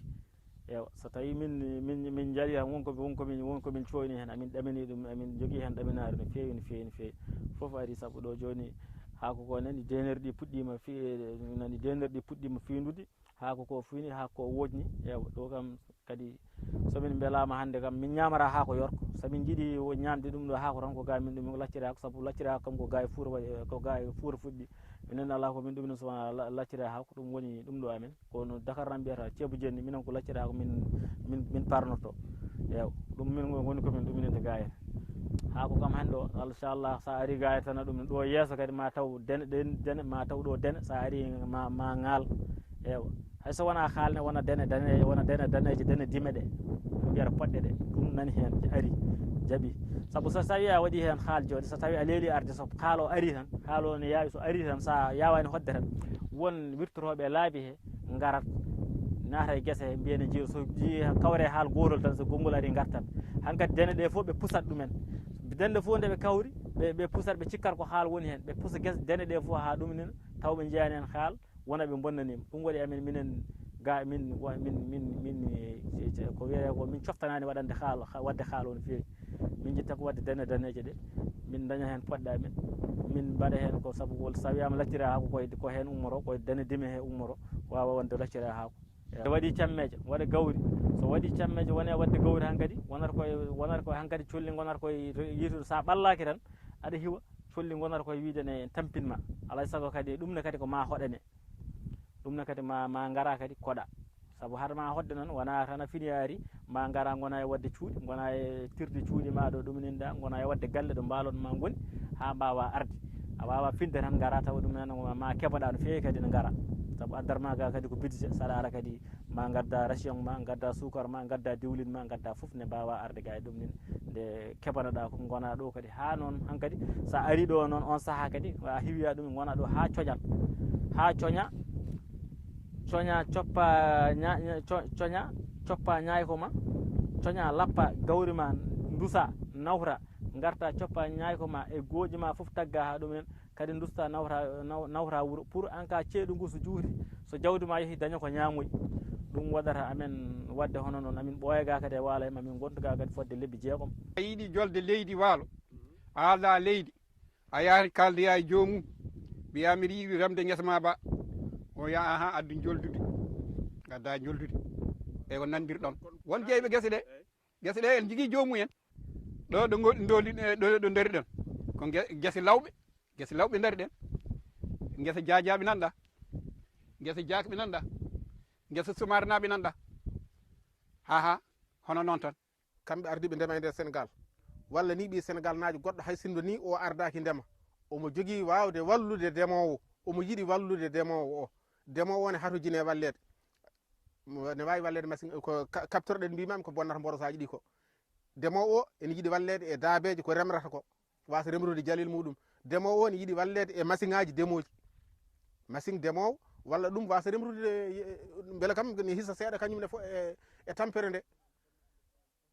Ewa, so tawii min, min, min njarii tan, won ko, won ko min, won ko min cooyni heen, amin ɗamini ɗum, amin njogii heen ɗaminaare no feewi, no feewi, no feewi. Fof ari, sabu ɗo jooni, haako ko nani deeneeri ɗi puɗɗiima fi-, nani deeneeri ɗi puɗɗiima fiindude, haako ko fiini, haako ko woƴni. Ewa, ɗo kam kadi, so min mbelaama hannde kam, min ñaamata haako yorko. So min njiɗi wo-, ñaamde ɗum ɗo haako tan, ko ga min ɗum lacciri haako, sabu lacciri haako kam ko ga e fuura wa-, ko ga e fuura fuɗɗi. Minen alaa ko min ɗumini so wonaa la-, lacciri haako, ɗum woni ɗum ɗo amen. Ko no Dakar tan mbiyata ceebu jenni, minen ko lacciri haako min, min, min parnorto. Ewa, ɗum min woni ko min ɗumininte ga en. Haako kam hannde o, inchallah, so a ari ga e tan ɗum ɗo yeeso kadi ma taw dene, ɗen dene, ma taw ɗo dene, so a ari ma, ma ŋaal. Ewa. Hay so wonaa haal ne, wona dene, dene, wona dene, daneeje, dene dime ɗe, mbiyata poɗɗe ɗe, ɗum nani heen, ari, jaɓi. Sabu so tawi a waɗi heen haal jooni, so tawi a leeli arde, so haal o ari tan, haal o ne yaawi, so ari tan, so a yaawaani hoɗde tan, won wirtotooɓe e laabi he, ngarat, Naata e gese he, mbiyen e jeeri, so ji-, kawre haal gootol tan, so konngol ari ngartat. Hankadi dene ɗe fof ɓe pusat ɗumen. Dende fof nde ɓe kawri, ɓe, ɓe pusat, ɓe cikkat ko haal woni heen. Ɓe pusa gese, dene ɗe fof haa ɗumnina, taw ɓe njeyaani heen haal, wona ɓe mbonnaniima. Ɗum waɗi amen minen ga, min, wa-, min, min, min, eh, eh, ko wiyetee ko min coftanaani waɗande haal, ha-, waɗde haal o no feewi. Min njiɗta ko waɗde dene daneeje ɗe, min daña heen poɗɗe amen. Min mbaɗa heen ko sabu wol, so wiyaama laccira haako koye, ko heen ummoro, koye dene dime he ummoro, waawa wonde laccira haako. So waɗi cammeeje, waɗa gawri. So waɗi cammeeje, wone waɗde gawri hankadi, wonata koye, wonata koye hankadi colli ngonata koye yiytude. So a ɓallaaki tan, aɗa hiwa, colli ngonata koye wiide ne tampin ma. Alaa e sago kadi, ɗum ne kadi ko ma hoɗane. Ɗum ne kadi ma, ma ngara kadi koɗa. Sabu hade ma hoɗde noon, wona tan a fini a ari, ma ngara ngona e waɗde cuuɗi, ngona e tirde cuuɗi ma ɗo ɗumninɗa, ngona e waɗde galle ɗo mbalon ma ngoni, haa mbawa arde. A wawa finde tan ngara tawa ɗum nan ma, ma keɓoɗa no feewi kadi no ngara. Sabu addar ma ga kadi ko budget, saɗa ara kadi ma gadda ration ma, gadda sukar ma, gadda diwlin ma, gadda fof ne mbawa arde ga e ɗum nin. Nde keɓanoɗa ko gona ɗo kadi ha noon hankadi, sa ari ɗo noon on saaha kadi, a hiwiya ɗum gona ɗo ha coñan. Ha coña, coña coppa ña-, ña-, co-, coña coppa ñayko ma, coña lappa gawri ma, ndusa, nawra, garta coppa ñayko ma e gooƴi ma fof tagga ha ɗum en, kadi dusta nawra, naw-, nawra wuro. Pour en cas ceeɗu ngu so juuti, so jawdi ma yeehi daña ko ñaamoyi. Ɗum waɗata amen waɗde hono noon, amin ɓooya ga kadi e waalo he, ma min ngontu ga kadi fodde lebbi jeegom. A yiɗi jolde leydi waalo, a ala leydi, a yaari kaldoya e joomum, mbiya mbiɗa yiɗi remde ngesa ma ba. O wiya, aha, addu joldude. Gadda joldude. E ko nandirɗon. Won jeyɓe gese ɗe. Gese ɗe en jogii joomumen. Ɗo, ɗo ngo-, ndoli-, ɗo, ɗo ndariɗen. Ko nge-, gese lawɓe. Gese lawɓe ndariɗen. Gese jaajaaɓe nanɗa. Gese jaakɓe nanɗa. Gese sumaarnaaɓe nanɗa. Ha, ha. Hono noon tan. Kamɓe ardiiɓe ndema e nder Senegaal, walla ni ɓii Senegaal naajo goɗɗo, hay sinno ni o ardaaki ndema, omo jogii waawde wallude demoowo, omo yiɗi wallude demoowo o. Demoowo o ne hatojini e walleede. Mo-, ne waawi walleede machine ko ka-, capteur ɗen mbiymaami ko bonnata mborosaaji ɗi ko. Demoowo o ene yiɗi walleede e daabeeje ko remrata ko, waasa remrude jalel muɗum. Demoowo o ne yiɗi walleede e masiŋaaji demooji. Masiŋ demoowo walla ɗum waasa remrude, eh, mbele kam ne hisa seeɗa kañum ne fo e, e tampere nde.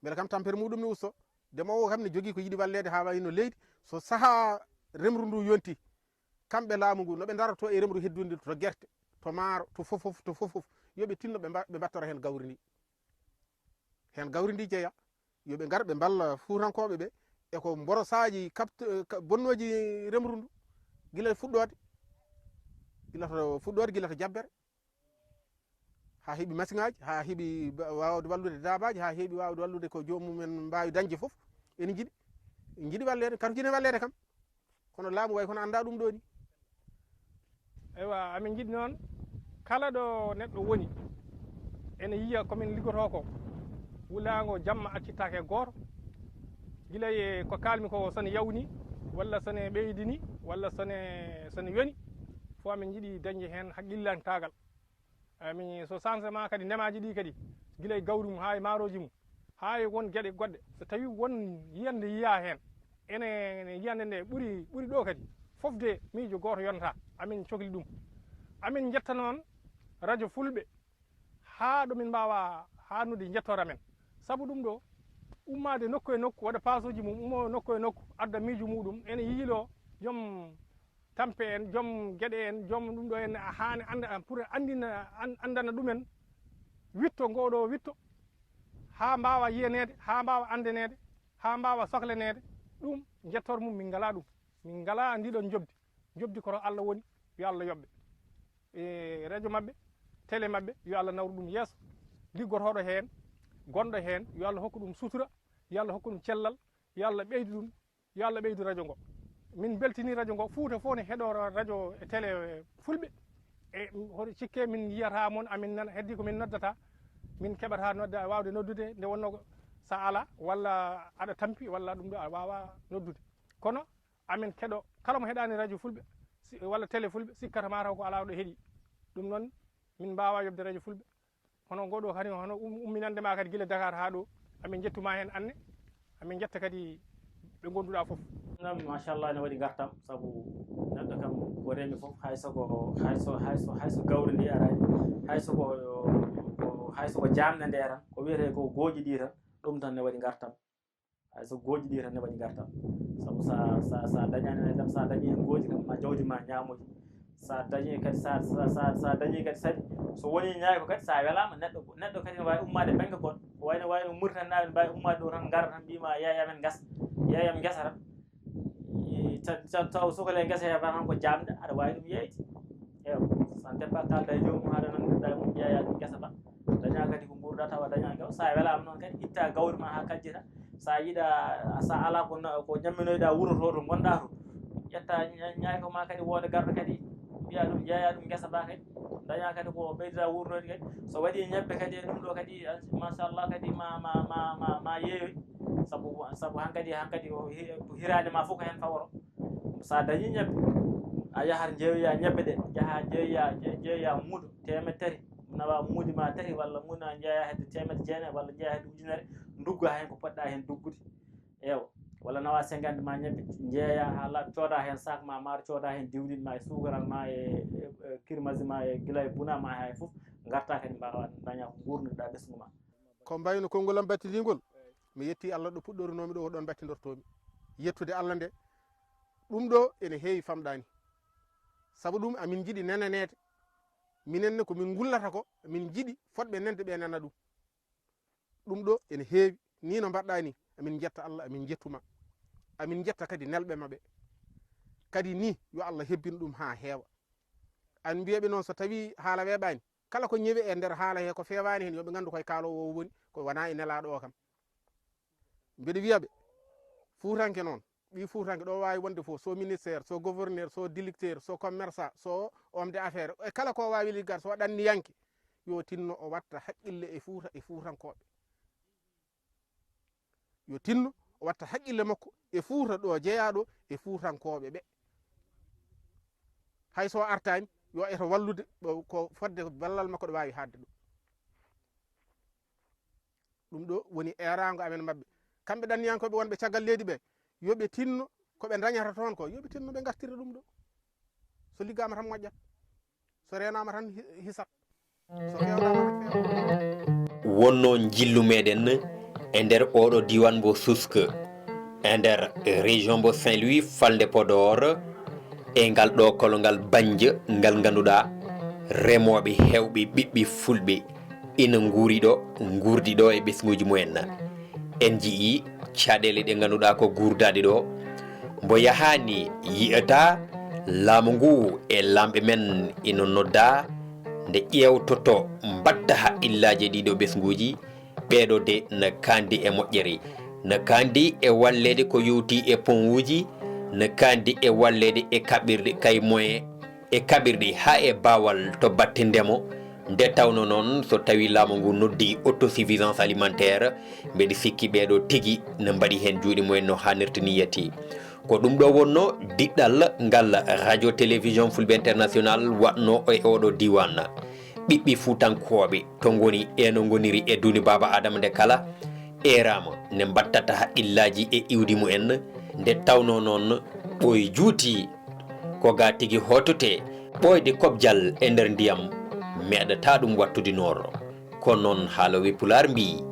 Mbele kam tampere muɗum ne usto. Demoowo kam ne jogii ko yiɗi walleede haa wayno leydi. So sahaa remru ndu yonti, kamɓe laamu ngu, no ɓe ndaroto e remru heddundi to gerte, to maaro, to fof fof, to fof fof, yo ɓe tinno ɓe mba-, ɓe mbattora heen gawri ndi. Heen gawri ndi jeya, yo ɓe ngar ɓe mballa fuutankooɓe ɓe e ko mborosaaji kapt-, ka-, bonnooji remru ndu, gila fuɗɗoode, gila to fuɗɗoode, gila to jabbere. Haa heɓi masiŋaaji, haa heɓi ba-, waawde wallude daabaaji, haa heɓi waawde wallude ko joomum en mbaawi dañde fof. Ene njiɗi, njiɗi walleede, karjine walleede kam. Kono laamu way kono anndaa ɗum ɗo ni. Eywa, amin njiɗi noon kala ɗo neɗɗo woni, ene yiya ko min liggotoo ko. Wulaango jamma accittaake e gooto. Gila e ko kaalmi ko, so ne yawni, walla so ne ɓeydini, walla so ne, so ne yoni, fof amin njiɗi dañde heen haqqillantaagal. Amin, so changement kadi ndemaaji ɗi kadi, gila e gawri mum haa e maarooji mum, haa e won geɗe goɗɗe, so tawii won yiyannde yiyaa heen, ene, ene yiyannde nde ɓuri, ɓuri ɗo kadi, fof de miijo gooto yonata, amin cokli ɗum. Amin njetta noon radio Fulɓe haa ɗo min mbaawa haaɗnude njettoor amen. Sabu ɗum ɗo, ummaade nokku e nokku, waɗa paasuuji mum, ummo nokku e nokku, adda miijo muɗum, ene yiiloo joom tampe en, joom geɗe en, joom ɗum ɗo en, haani annda, pour anndina, an-, anndana ɗumen witto, ngoo ɗo witto, haa mbaawa yiyaneede, haa mbaawa anndaneede, haa mbaawa soklaneede. Ɗum njettoor mum min ngalaa ɗum. Min ngalaa ndiɗon njoɓdi. Njoɓdi ko to Allah woni, yo Allah yoɓ ɓe. E radio maɓɓe, télé maɓɓe, yo Allah nawru ɗum yeeso. Liggotooɗo heen, gonɗo heen, yo Allah hokku ɗum sutura, yo Allah hokku ɗum cellal, yo Allah ɓeydu ɗum, yo Allah ɓeydu radio ngo. Min mbeltini radio ngo, Fuuta fof ne heɗo radio e télé Fulɓe. E hoto cikke min yiyata mon, amin nana, heddi ko min noddata, min keɓata nodda, waawde noddude nde wonno ko sa ala, walla aɗa tampi, walla ɗum ɗo a waawa noddude. Kono amin keɗo, kala mo heɗaani radio Fulɓe, si, walla télé Fulɓe, sikkata mataw ko alaa ɗo heɗi. Ɗum noon, min mbaawa yoɓde radio Fulɓe. Hono ngo ɗo kadi, hono um-, umminande ma kadi gila Dakar haa ɗo, amin njettuma heen anne, amin njetta kadi ɓe ngonduɗa fof. Nam, machallah, ne waɗi gartam, sabu neɗɗo kam ko remi fof, hay soko hay so hay so hay so gawri ndi arani, hay soko hay soko jamde nde tan, ko wiyete ko gooƴi ɗi tan, ɗum tan ne waɗi gartam. Hay so gooƴi ɗi tan ne waɗi gartam. Sabu sa sa sa dañani hen kam, sa dañi hen gooƴi kam, ma jawdi ma ñaamoji. Sa dañi kadi sa sa sa sa dañi kadi sadi, so woni ñaay ko kadi, sa welama, neɗɗo neɗɗo kadi ne wawi ummade bangge goɗɗo, ko wayno wayno murtannaɓe ne mbawi ummade ɗo tan, gara tan mbima yeey amen gasa, yeey am gesa tan. Taw sokole gesa he tan ko jamde, aɗa wawi ɗum yeeyde. Ew, ça dépend, kalda e joomum haɗa nandirɗa e mum, yeeya ɗum gesa ba. Daña kadi ko gurda tawa daña gaw, sa welama noon kadi itta gawri ma ha kajjita. Sa yiɗa, sa ala ko ko ñamminoyɗa wuuro to to gonɗa to, ƴetta ñayko ma kadi, wooda garɗo kadi, mbiya ɗum, jeeya ɗum gesa ba kadi. Daña kadi ko ɓeydiɗa wuurnoyde kadi. So waɗi ñebbe kadi e ɗum ɗo kadi, machallah, kadi ma ma ma ma ma yeeyoy. Sabu sabu hankadi hankadi o hirade ma fof ko hen faworo. Sa dañi ñebbe, a yahat jeeyoya ñebbe ɗe, jaha jeeyoya jeeyoya muudo temed tati, nawa muudi ma tati walla muuna jeeya hedde temed jeenayi walla jeeya hedde ujunere, ndugga hen ko poɗɗa hen duggude. Ewa, walla nawa cinquante ma ñebbe, jeeya ha laaɓi, cooda hen sac ma maaro, cooda hen diwlin ma e sukaral ma e kirmasi ma e gila e buna ma ha e fof, garta kadi mbawa daña ko gurnuɗa ɓesngu ma. Ko mbayno konngol am battidingol, mi yetti Allah ɗo puɗɗorinoomi ɗo, ko ɗoon battindortoomi. Yettude Allah nde, ɗum ɗo ene heewi famɗaani. Sabu ɗum amin njiɗi nenaneede. Minen ne ko min ngullata ko, min njiɗi fotɓe nande ɓe nana ɗum. Ɗum ɗo ene heewi, ni no mbaɗɗa ni, amin njetta Allah, amin njettu ma. Amin njetta kadi nelɓe ma ɓe. Kadi ni, yo Allah hebbin ɗum haa heewa. An mbiyaɓe noon so tawi haala weeɓaani, kala ko ñewi e nder haala he ko feewaani heen, yo ɓe nganndu koye kaaloowo o woni, ko wonaa e nelaaɗo o kam. Mbeɗa wiya ɓe, fuutanke noon, ɓii fuutanke ɗo waawi wonde fof, so ministére, so gouverneur, so directeur, so commerçant, so homme d'affaires, e kala ko waawi liggaade, so ɗanniyanke, yo tinno o watta haqqille e fuuta e fuutankooɓe. Yo tinno o watta haqqille makko e fuuta ɗo jeyaaɗo e fuutankooɓe ɓe. Hay so artaani, yo eto wallude ko fodde ballal makko ɗo waawi haadde ɗum. Ɗum ɗo woni eeraango amen maɓɓe. Kamɓe ɗanniyankooɓe wonɓe caggal leydi ɓe, yo ɓe tinno ko ɓe ndañata toon ko, yo ɓe tinno ɓe ngartira ɗum ɗo. So liggaama tan moƴƴat, so reenaama tan hisat, so feewnaama tan feewna. Wonnoo njillu meɗen e nder oɗo diiwaan mbo Susk, e nder région mbo Saint-Louis, falnde Podor, e ngal ɗo kolongal Banj ngal ngannduɗaa remooɓe heewɓe ɓiɓɓe fulɓe ina nguuri ɗo, nguurdi ɗo e ɓesnguuji mumen. En njiyii caɗeele ɗe ngannduɗaa ko guurdaaɗe ɗo, mbo yahaani yiyataa. Laamu ngu e laamɓe men ina noddaa nde ƴeewtoto mbaɗta haqqillaaji e ɗiɗo ɓesnguuji. Ɓeeɗo de na kaandi e moƴƴere, na kaandi e walleede ko yowti e pont uji, na kaandi e walleede e kaɓirɗe kay moyen e kaɓirɗe haa e baawal to batte ndemo. Nde tawnoo noon so tawii laamu ngu noddii autosuffisance alimentaire, mbeɗa sikki ɓeeɗo tigi na mbaɗi heen juuɗe mumen no haanirta ni yeti. Ko ɗum ɗo wonnoo diɗɗal ngal Radio Télévision Fulɓe International waɗnoo e oɗo diiwaan. Ɓiɓɓe fuutankooɓe to ngoni e no ngoniri e duunde Baaba Aadama nde kala, eeraama nde mbattata haqqillaaji e iwdi mumen, nde tawnoo noon ɓooy juuti ko ga tigi hoototee, ɓooyde kobjal e nder ndiyam meeɗataa ɗum waɗtude noor. Ko noon haalooɓe Pulaar mbiyi.